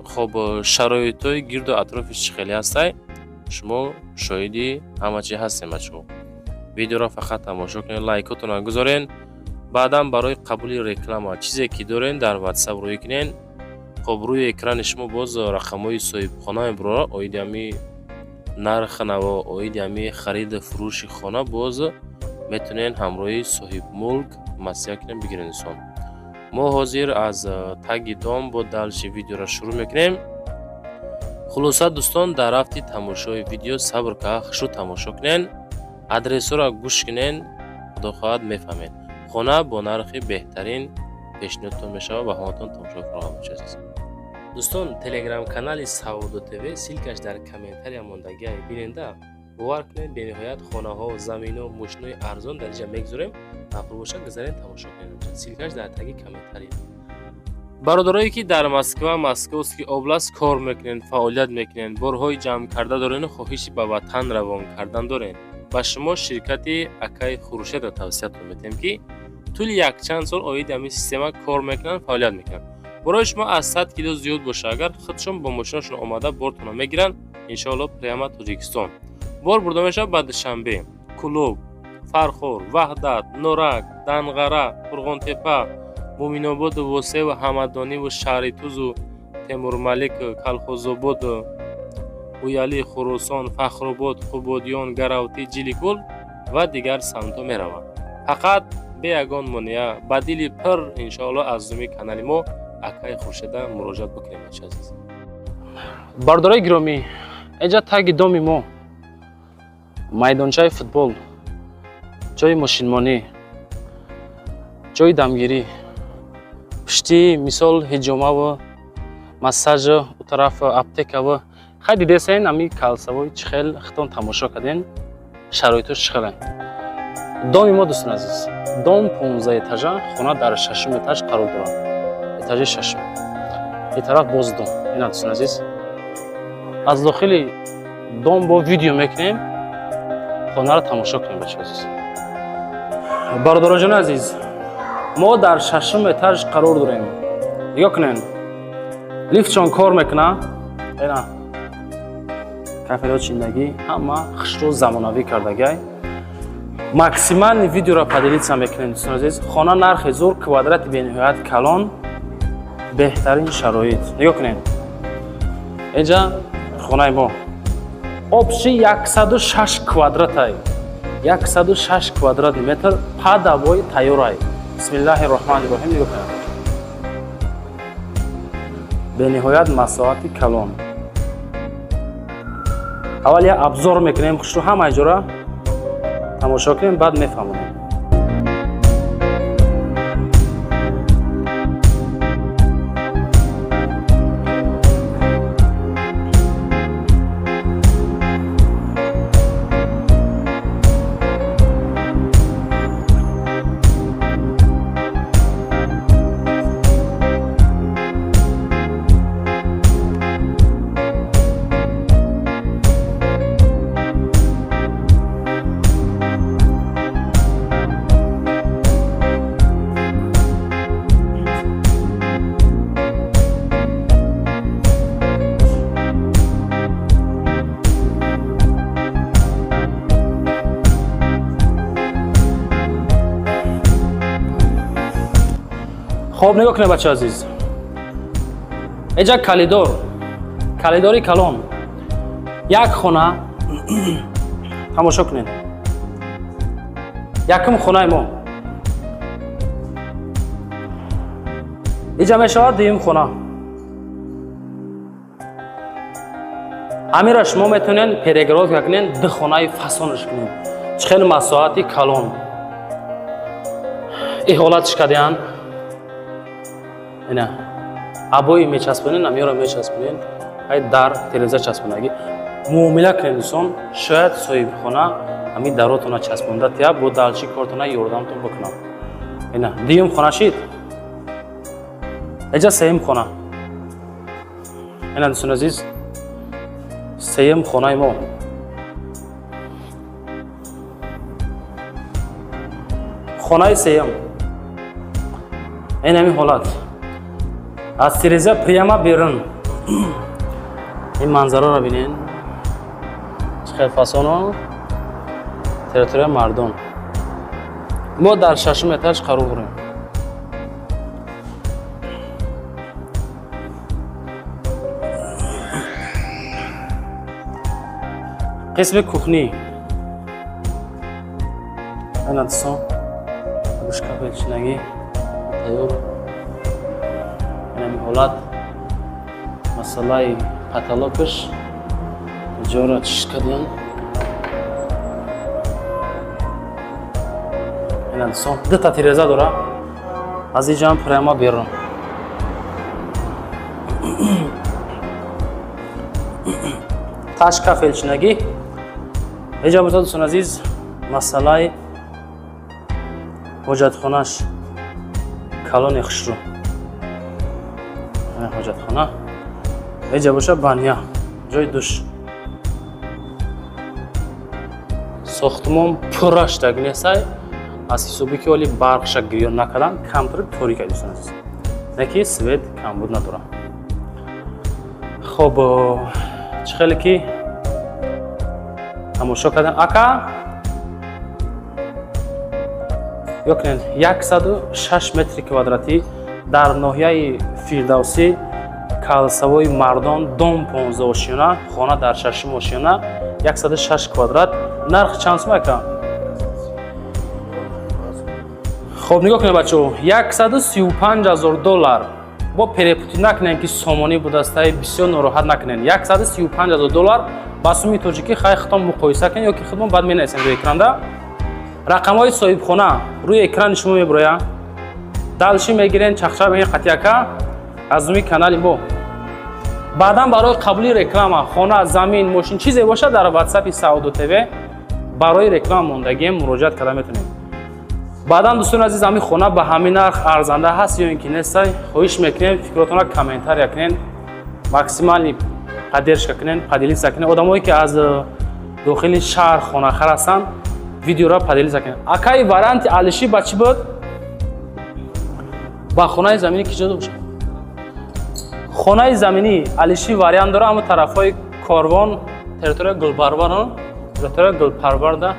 хоб, шароитҳои гирду атрофиш чӣ хеле ҳастай, шумо шоҳиди ҳама чи ҳастем, бачаҳо. Видеоро фақат тамошо кунед, лайкотонро гузорен. Баъдан барои қабули реклама чизе ки дорен, дар ватсап рӯй кунен. Хоб, рӯи экрани шумо боз рақамҳои соҳибхона мебурора. Оиди ҳами нарх наво, оиди ҳами хариду фурӯши хона боз метавонед ҳамроҳи соҳибмулк маслиҳат кунед, бигиред. Инсон, мо ҳозир аз таги дом бо дальше видеоро шурӯъ мекунем. Хулоса, дӯстон, дар рафти тамошои видео сабр карда, хушрӯ тамошо кунен, адресҳоро гӯш кунен, худо хоҳад, мефаҳмед. Хона бо нархи беҳтарин пешниҳодтон мешавад. Ба ҳаматон тамошои фароғат бошед, азиз дӯстон. Телеграм-канали Савдо ТВ, ссылкаш дар комментария мондагиай, биненда. Бовар кунед, бениҳоят хонаҳо, замино, мошинои арзон дар инҷа мегузорем. Маъқул бошад, гузарен, тамошо кунед. Ссылкаш дар таги комментария. Бародарое, ки дар Москва, Московский область кор мекунед, фаъолият мекунед, борҳои ҷамъ карда дорену хоҳиши ба ватан равон кардан доред, ба шумо ширкати акаи Хуршедро тавсиятон метиҳем, ки тӯли якчанд сол оиди ҳамин система кор мекунанд, фаъолият мекунанд. Борои шумо аз 100 кило зиёд боша агар, худшон бо мошинашон омада, бортонро мегиранд. Иншоалло, прямо Тоҷикистон бор бурда мешавад: ба Душанбе, Кӯлоб, Фархор, Ваҳдат, Норак, Данғара, Қурғонтепа, Муъминободу Восеъу Ҳамадониву Шаҳритузу Темурмалик, Калхозободу Уялӣ, Хуросон, Фахробод, Қубодиён, Гаравтӣ, Ҷиликул ва дигар самтҳо меравад. Фақат бе ягон монеа, ба дили пир, иншоалло, аз зуми канали мо акаи Хуршеда муроҷиат бикунем, бача азиз. Бародарои гиромӣ, инҷа таги доми мо майдончаи футбол, ҷои мошинмонӣ, ҷои дамгирӣ, пушти мисол ҳиҷомаву массажу, у тараф аптекаву. Хай, дидесен, ами калсавои чӣ хел, хитон тамошо карден, шароитош чӣ хеле. Доми мо, дӯстони азиз, дом 15 этажа, хона дар шашум этаж қарор дорад, этажи шашум. Ин тараф боз дом. Ина, дӯстони азиз, аз дохили дом бо видео мекунем, хонаро тамошо кунем, бачаи азиз. Бародароҷони азиз, мо дар шашум этаж қарор дорем. Нигоҳ кунем, лифтшон кор мекуна. Ина, кафело чиндагӣ, ҳама хушрӯ, замонавӣ кардагай. Максимальный видеоро поделиться мекунем, дӯстони азиз. Хона нархи зур, квадрати бениҳоят калон, беҳтарин шароит. Нигоҳ кунем, инҷа хонаи мо общий 106 квадратай, 106 квадратный метр, под обои тайёрай. Бисмиллаҳи роҳмани роҳим. Нигоҳ кунем. Бениҳоят масоҳати калон. Аввал як обзор мекунем, хушрӯ ҳамаи ҷора тамошо кунем, баъд мефаҳмонем. Хоб, нигоҳ кунед, бача азиз, эҷа калидор, калидори калон. Як хона тамошо кунед. Якум хонаи мо иҷа мешавад, дуюм хона. Ҳамира шумо метавонед перегородка кунед, ду хонаи фасонаш кунед. Чӣ хел масоҳати калон иҳолатш кардиянд. Ина обои мечаспонед, намёро мечаспонед, ай дар телевизор часпонаги муомила кунед, дӯстон. Шояд соҳибхона ҳамин даротона часпонда тия, бо далчи кортона ёрдамтон бикунам. Ина дуюм хона шид, эҷа сеюм хона. Ина, дӯстон азиз, сеюм хонаи мо, хонаи сеюм. Ин ҳамин ҳолат, аз тиреза прямо берун ин манзараро бинен, чӣ хел фасоно. Территория мардон. Мо дар шашум этаж қарор дорем. Қисми кухни ана, дӯстон, шкаф чинагӣ тайёр. Инами ҳолат, масъалаи потолокаш ҷора чиш кардиян. Ина, дӯстон, дута тиреза дора, аз иҷам прямо берун. Таш кафелчинагӣ. Иҷа бошад, дӯстон азиз, масъалаи ҳоҷатхонаш калони хушрӯ, ҳоҷатхона. Иҷа боша баня, ҷои душ. Сохтмон пурра шудаг нестай, аз ҳисоби ки оли барқша гирён накардан, камтар торика, дӯстон азиз, не ки свет камбуд надорад. Хоб, чӣ хеле ки тамошо кардем, ака, ё кунед, 106 метри квадратӣ дар ноҳияи Фирдавсӣ, калсавои Мардон, дом 15 ошёна, хона дар шашум ошёна, 106 квадрат. Нарх чанд сум, ака? Хоб, нигоҳ кунед, бачаҳо, 135 ҳазор доллар. Бо перепутать накунем, ки сомонӣ будастай, бисёр нороҳат накунем. 135 ҳазор доллар ба суми тоҷикӣ хай худтон муқоиса кунед ё ки худмон баъд менависем рӯи экранда. Рақамҳои соҳибхона рӯи экрани шумо мебирояд. Дальше мегирен, чахча мегирен қатияка аз рӯи канали мо. Баъдан барои қабули реклама, хона, замин, мошин, чизе бошад, дар ватсапи Саодо ТВ барои реклама мондагием муроҷиат карда метавонем. Баъдан, дӯстони азиз, ҳамин хона ба ҳамин нарх арзанда ҳаст ё ин ки нестай, хоҳиш мекунем, фикротонро комментария кунен, максимальный поддержка кунен, поделиться кунен. Одамое ки аз дохили шаҳр хонахар ҳастанд, видеоро поделиться кунен. Акаи, варианти алиши ба чӣ буд? Ба хонаи заминӣ ки ҷо бошад? Хонаи заминӣ алиши вариант дора, ҳамн тарафҳои Корвон, территория Гулпарвар, территория Гулпарварда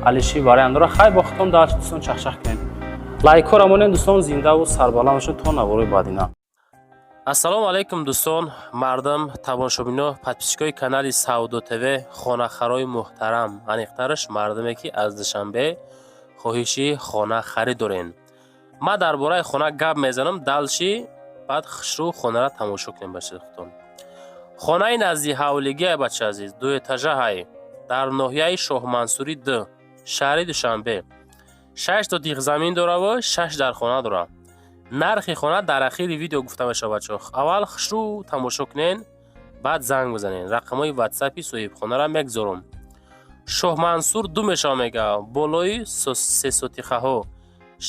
алиши вариант дора. Хай, бо худтон дар дӯстон чахчах кунед, лайкҳоро монед, дӯстон, зиндаву сарбаланд бошед то наворои баъдина. Ассалому алайкум, дӯстон, мардам, тамошобино, подписчикои канали Савдо ТВ, хонахарои муҳтарам, аниқтараш мардаме, ки аз Душанбе хоҳиши хона харид дорен. Ман дар бораи хона гап мезанам, дальше. Баъд хушрӯ хонаро тамошо кунем, бачаи худтон. Хонаи назди ҳавлигия, бача азиз, дуэтажа ҳай, дар ноҳияи Шоҳмансури д, шаҳри Душанбе. 6 сотих замин дораву 6 дархона дорад. Нархи хона дар ахири видео гуфта мешавад, бачаҳо. Аввал хушрӯ тамошо кунен, баъд занг бизанед. Рақамҳои ватсапи соҳибхонаро мегзорам. Шоҳмансур ду мешава, мега, болои сесотихаҳо,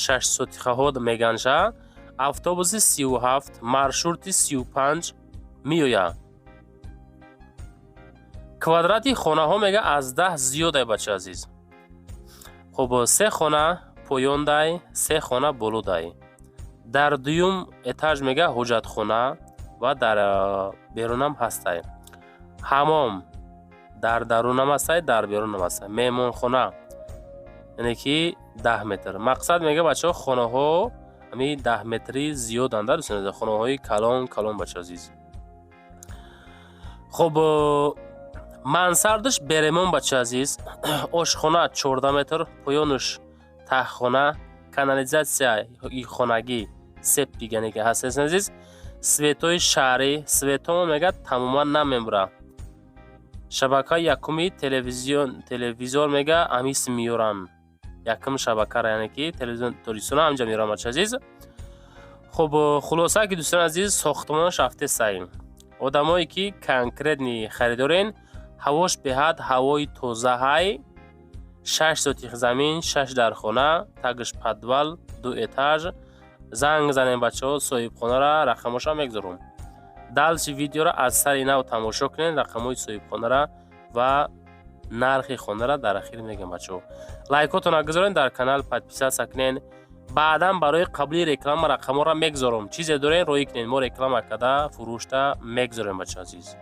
шашсотихаҳо меганша. Автобуси 37, маршрути 35 меояд. Квадрати хонаҳо, мега, аз 10 зиёдай, бача азиз. Хуб, се хона поёндай, се хона болодай. Дар дуюм этаж, мега, ҳоҷатхона ва дар берунам ҳастай. Ҳамом дар дарунам ҳастай, дар берунам ҳастай. Меҳмонхона, яъне ки 10 метр. Мақсад, мега, бачаҳо, хонаҳо ҳамин 10 метрӣ зиёданд, дӯстони, хонаҳои калон калон, бача азиз. Хуб, мансардаш беремон, бача азиз. Ошхона 14 метр, поёнаш таҳхона, канализатсияи хонагӣ, септик, яъне ки ҳаст, азиз. Светои шаҳрӣ, светомо, мега, тамоман намемура. Шабакаи якуми телевизион, телевизор, мега, амис меёранд. Якум шабакара, яъне ки телевизион Тоҷикистона ҳамҷа меёранд, бача азиз. Хуб, хулоса ки, дӯстони азиз, сохтмонаш рафтесай. Одамое ки конкретный харидорен, ҳавош беҳад ҳавои тоза ҳай. 6 сотих замин, 6 дархона, тагш подвал, ду этаж. Занг занем, бачаҳо, соҳибхонара рақамошам мегзорум. Дальше видеоро аз сари нав тамошо кунед, рақамҳои соҳибхонара ва нархи хонара дар ахир мегӯям, бачаҳо. Лайкотонро гузоред, дар канал подписаться кунед. Баъдан барои қабули реклама рақамҳоро мегзорам. Чизе дорен, роӣ кунед, мо реклама карда фурӯшта мегзорем, бача азиз.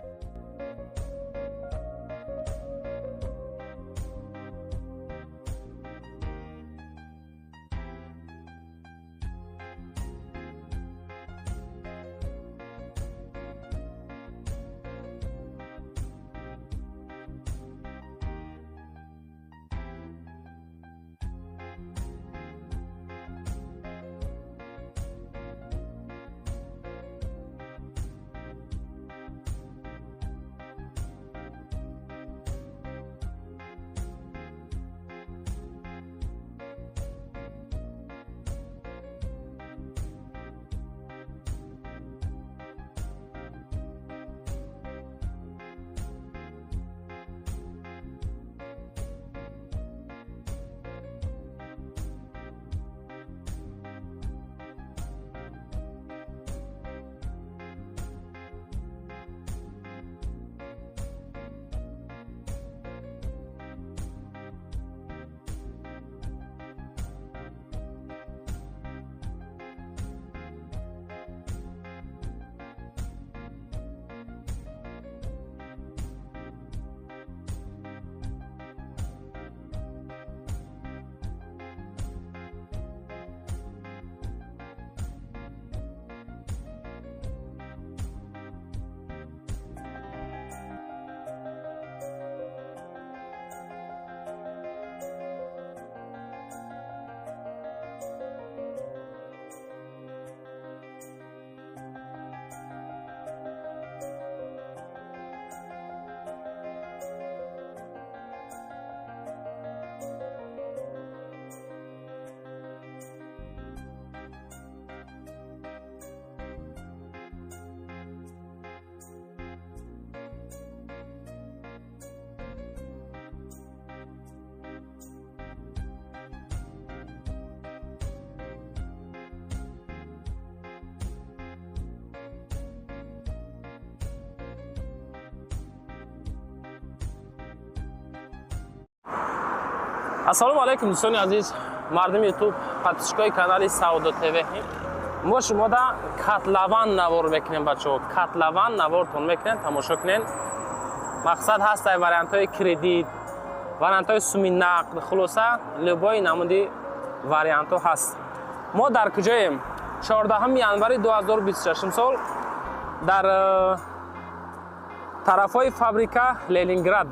Ассалому алайкум, дӯстони азиз, мардуми Ютуб, подписчикои канали Савдо ТВ. Мо шумода котлован навор мекунем, бачаҳо. Котлован навортон мекунем, тамошо кунем. Мақсад ҳастай вариантҳои кредит, вариантҳои суми нақд, хулоса, любой намуди вариантҳо ҳаст. Мо дар куҷоем? 14 январи 2026 сол дар тарафҳои фабрика Ленинград,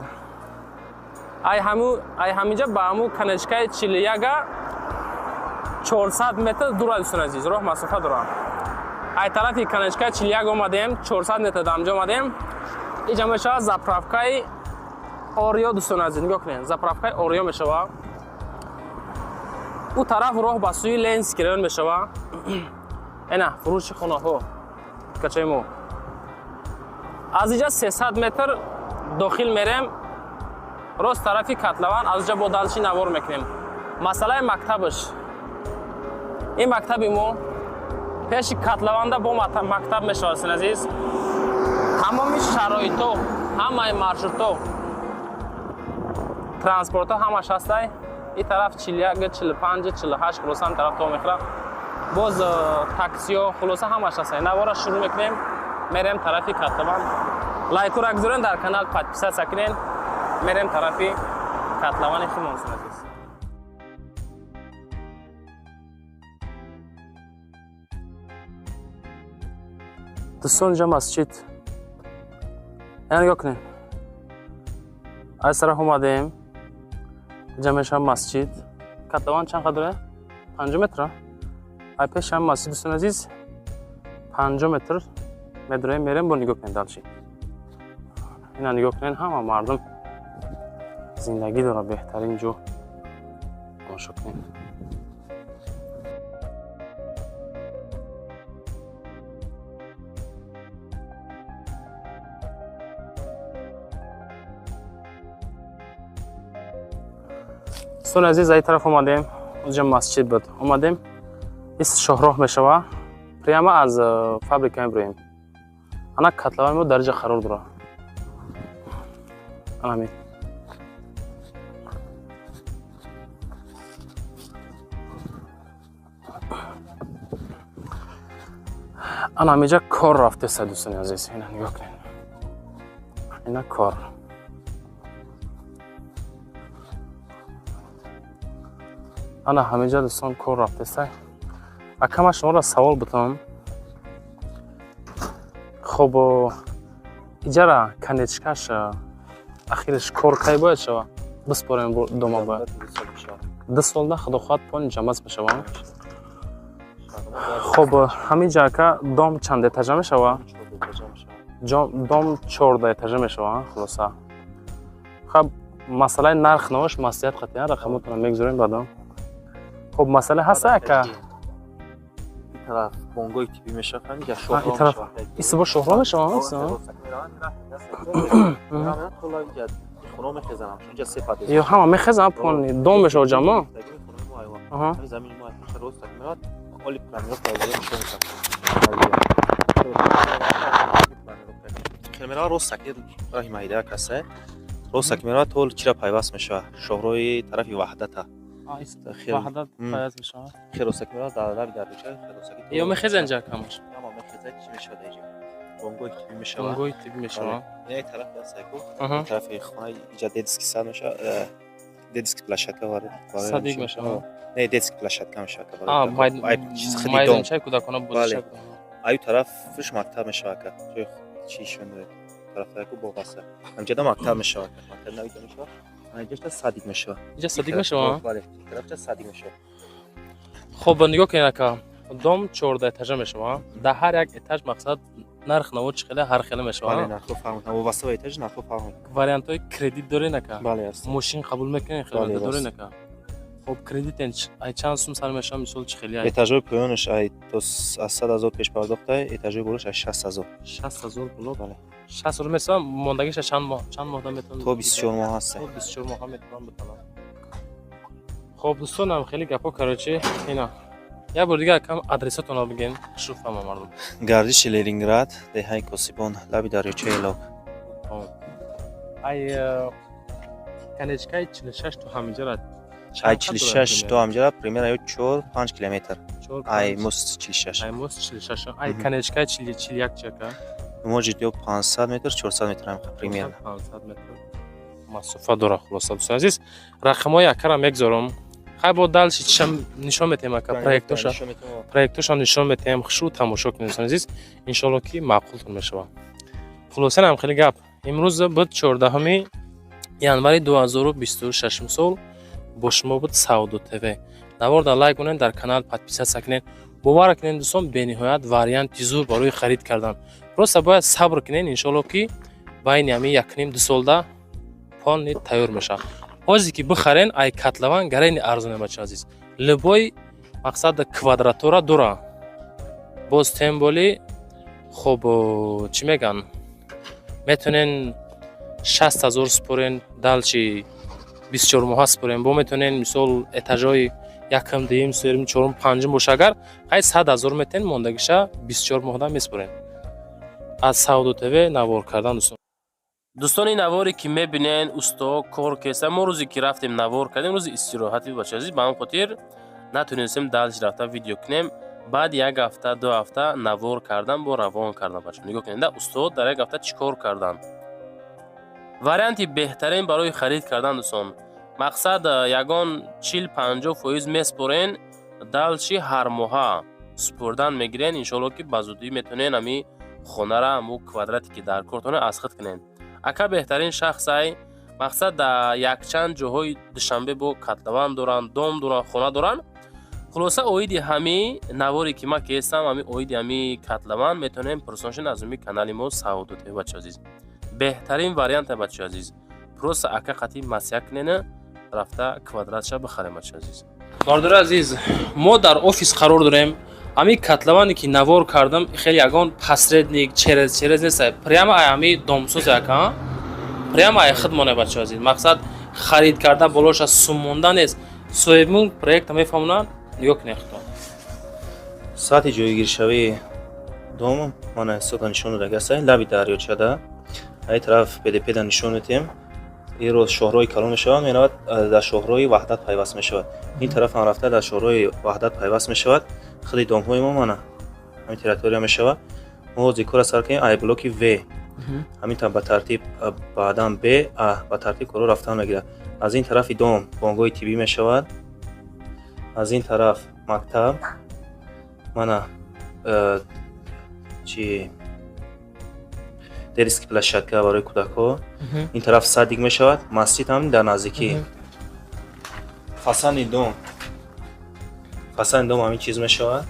ай ҳаминҷа ба ҳамун конечкаи 41-а 400 метр дур, дӯстони азиз, роҳ масофа дорам. Ай тарафи конечка 41 омадем, 400 метр дамҷа омадем. Иҷа мешавад заправкаи Ориё, дӯстони азиз, нигоҳ кунед, заправкаи Ориё мешавад. Ӯ тараф роҳ ба сӯи Ленинский район мешавад. Ина фурӯши хонаҳо, качаи мо. Аз иҷа 300 метр дохил мерем, рост тарафи котлован. Аз иҷа бо дальше навор мекунем. Масъалаи мактабаш, ин мактаби мо пеши котлованда бо мактаб мешавад. Дӯстони азиз, тамоми шароитҳо, ҳамаи маршрутҳо, транспортҳо ҳамаш ҳастай. Ин тараф 41, 45, 48, хулоса, ҳам тараф то мехӯрад. Боз таксиҳо, хулоса, ҳамаш ҳастай. Навора шурӯъ мекунем, мерем тарафи котлован. Лайкура гузорен, дар канал подписаться кунен. Мерем тарафи котловани худмон, дӯстони азиз. Дӯстон, инҷа масҷид. Ина нигоҳ кунед, аз тараф омадем, инҷа мешавад масҷид. Котлован чанд қадр дорад? 50 метра. Ай пеши ҳам масҷид, дӯстони азиз, 50 метр медроем, мерем. Бо нигоҳ кунед, дальше ина нигоҳ кунед, ҳама мардум зиндагӣ дорад, беҳтарин ҷо, тамошо кунед. Дӯстони азиз, аз ин тараф омадем, онҷа масҷид буд, омадем, ис шоҳроҳ мешава. Прямо аз фабрика мебироем. Ана котловани мо дар инҷа қарор дорад. Анамин ана ҳаминҷа кор рафтеста, дӯстони азиз. Ина нигоҳ кунед, ина кор. Ана ҳаминҷа, дӯстон, кор рафтеста. Акама шуморо савол бутам. Хоб, иҷара конечкаш ахириш кор кай бояд шава, биспорем дома? Бояд 2 солда, худо хоҳад, пони ҷамъбаст мешава. Хоб, ҳаминҷа, ака, дом чанд этажа мешава? Дом 14 этажа мешава. Хулоса, хаб, масъалаи нарх навош маслиҳат қатъиян рақамотонро мегузорем баъдам. Хоб, масъала ҳаста, ака? Тараф бонгоҳи тиббӣ мешавад, ҳаминҷа шоҳроҳ. Тараф исбо шоҳроҳ мешавад. Хона мехезанам, инҷа се подъезд. Ё ҳама мехезам, пони дом мешавад ҷамъо. Замини мо рост так меравад, оли планировка нишон мешавад. Меравад рост таки, роҳи майда касе рост таки меравад, то чира пайваст мешавад, шоҳроҳи тарафи Ваҳдата. Ваҳдат пайваст мешавад. Хел рост таки меравад, дар лаби дарёча хел рост таки. Ё мехезан ҷа камаш? Ҳама мехезад. Чӣ мешавад инҷа? Бонгоҳи тиббӣ мешавад. Бонгоҳи тиббӣ мешавад. Ин тараф ҳастайку, тарафи хона, инҷа детский сад мешавад, детский площадка. Садик мешавад? Не, детский площадка мешавад. Майдончаи кӯдакона. Бозича. Аю тарафш мактаб мешавад, ка ҷои чӣ шунед, тарафтаку боғ аст. Ҳамҷода мактаб мешавад, мактаб навида мешавад. Инҷа садик мешавад. Инҷа садик мешавад? Бале, тарафча садик мешавад. Хоб, нигоҳ кунед, ака, дом 14 этажа мешавад. Дар ҳар як этаж, мақсад, нарх наво чӣ хеле, ҳар хеле мешавад? Бале, нархҳо фарқ мекунад, вобаста ба этаж нархҳо фарқ мекунад. Вариантҳои кредит доред, ака? Бале, аст. Мошин қабул мекунед, хеле доред, ака? Хоб, кредит ай чанд сум сар мешавад, мисол, чӣ хеле? Этажҳои поёнаш ай то аз 100 000 пешпардохта, этажҳои болош аз 60 000. 60 000 боло? Бале. 60 000 месавад. Мондагиша чанд моҳ, чанд моҳда метавонад? То 24 моҳ ҳаст. То 24 моҳа метавонам битавонам. Хоб, дӯстонам, хеле гапҳо, короче, ина як бор дигар кам адресатонро бигем, шу фаҳма мардум. Гардиши Ленинград, деҳаи Косибон, лаби дарёчаи Лок. Ай конечкаи 46 то ҳаминҷара? Ай 46 то ҳаминҷара примерно ё 4-5 километр. Ай мост 46. Ай мост 46. Ай конечкаи 41 чака? Может, ё 500 метр, 400 метр примерно. 500 метр масофа дорад. Хулоса, дӯстони азиз, рақамҳои акара мегзорам. Хай, бо дальше чишам нишон метаҳем, ака, проектоша нишон метаҳем. Хушу тамошо кунед, дӯстони азиз, иншоалло, ки маъқултон мешавад. Хулоса, нам хеле гап. Имрӯз буд 14-уми январи 2026 сол. Бо шумо буд Савдо ТВ. Навор дар лайк кунед, дар канал подписаться кунед. Бовар кунед, дӯстон, бениҳоят варианти зур барои харид кардан. Просто бояд сабр кунед, иншоалло, ки байни ҳамин 1,5-2 солда полный тайёр мешавад. Ҳозе ки бихарен, ай котлован гарени арзоне, бача азиз. Любой мақсад квадратура дора. Боз тем более, хоб, чӣ меган, метонен 60 000 супорен, дальше 24 моҳа супорен. Бо метонен, мисол, этажои якм, дуюм, сеюм, чорум, панҷум боша, агар хай 100 000 метен, мондагиша 24 моҳда месупорен. Аз Савдо ТВ навор кардан, дӯстон. Дӯстони, наворе ки мебинен, усто кор кеста. Мо рӯзе ки рафтем, навор кардем, рӯзи истироҳати, бача азиз, ба ҳамон хотир натонистем дальше рафта видео кунем. Баъд як ҳафта, 2 ҳафта навор кардан, бо равон кардан. Бача, нигоҳ кунед, устод дар як ҳафта чӣ кор кардан. Варианти беҳтарин барои харид кардан, дӯстон. Мақсад, ягон 40-50% меспорен, дальше ҳар моҳа супурдан мегирен. Иншоалло, ки ба зудӣ метавонен ҳами хонара, ҳаму квадрате ки дар кортоне, аз худ кунен. Ака беҳтарин шахсай. Мақсад, дар якчанд ҷоҳои Душанбе бо котлован доранд, дом доранд, хона доранд. Хулоса, оиди ҳами наворе ки ман кестам, ҳами оиди ҳами котлован метавонем пурсон шен аз ҳами канали мо Савдо ТВ. Бача азиз, беҳтарин варианте, бача азиз. Просто ака қатӣ маслиҳат кунена, рафта квадратша бихарем, бача азиз. Бародари азиз, мо дар офис қарор дорем. Ҳами котловане ки навор кардам, хеле ягон посредник, через нест, прямо ай ҳами домсоз ака, прямо ай худмоне, бача азиз. Мақсад, харид карда, болоша сум монда нест. Соҳибмулк проекта мефаҳмонад. Нигоҳ кунед худтон. Сатҳи ҷойгиршавии дом мана ҳисоба нишон додагасай, лаби дарёчада. Ай тараф БДП-да нишон медиҳем. Ин рост шоҳроҳи калон мешавад, меравад, дар шоҳроҳи Ваҳдат пайваст мешавад. Ин тараф ҳам рафта, дар шоҳроҳи Ваҳдат пайваст мешавад. Худи домҳои мо мана ҳамин территория мешавад. Мо ҳозир кора сар кардем ай блоки В, ҳамин ба тартиб, баъдан Б, А, ба тартиб коро рафтан мегирад. Аз ин тарафи дом бонгоҳи тиббӣ мешавад, аз ин тараф мактаб, мана чи, детский площадка барои кӯдакҳо, ин тараф садик мешавад, масҷид ҳам дар наздикӣ. Фасади дом ҳамин чиз мешавад.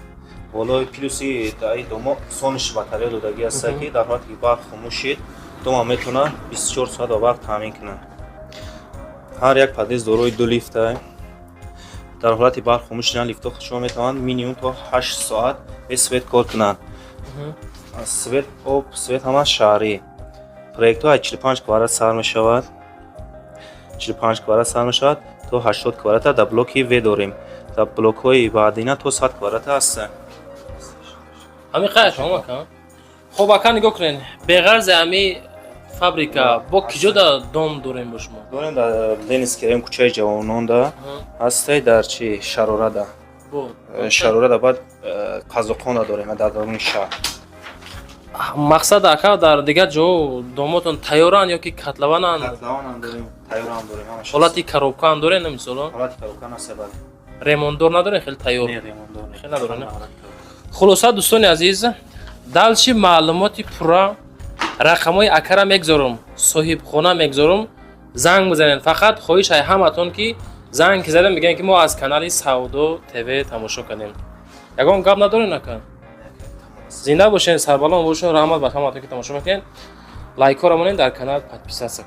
Болои плюси даи домо солнечный батарея додагӣ ҳаста, ки дар ҳолате ки барқ хомӯш шид, домам метавонад 24 соат ба барқ таъмин кунад. Ҳар як подъезд дорои ду лифта. Дар ҳолати барқ хомӯш шудан, лифтҳо шумо метавонанд минимум то 8 соат бе свет кор кунанд. Свет, об, свет ҳама шаҳрӣ. Проектҳо аз 45 квадрат сар мешавад, 45 квадрат сар мешавад то 80 квадрата дар блоки В дорем, дар блокҳои баъдина то 100 квадрата ҳастанд. Ҳами қаяш ака. Хоб, ака, нигоҳ кунед, беғарзи ҳами фабрика бо киҷода дом дорем бо шумо? Дорем, дар Ленинский район, кӯчаи Ҷавононда ҳастай, дар чи, Шарорада. Шарорада, баъд Қазоқонда дорем, дар даруни шаҳр. Мақсад, ака, дар дигар ҷо домотон тайёранд ё ки котловананд? Котлованам дорем, тайёрам дорем, ҳамаш. Ҳолати коробкаам дорем, мисоло? Ҳолати коробка наста, бале. Ремонтдор надорем, хеле тайёр? Не, ремонтдор не. Хеле надорем, не? Хулоса, дӯстони азиз, дальше маълумоти пурра рақамҳои акара мегзорум, соҳибхона мегзорум, занг бизанед. Фақат хоҳиш ай ҳаматон, ки занг ки задем, мегӯем, ки мо аз канали Савдо ТВ тамошо кардем. Ягон гап надорем, ака? Зинда бошед, сарбаланд бошед. Раҳмат ба ҳаматон, ки тамошо мекунед. Лайкҳоро монед, дар канал подписаться.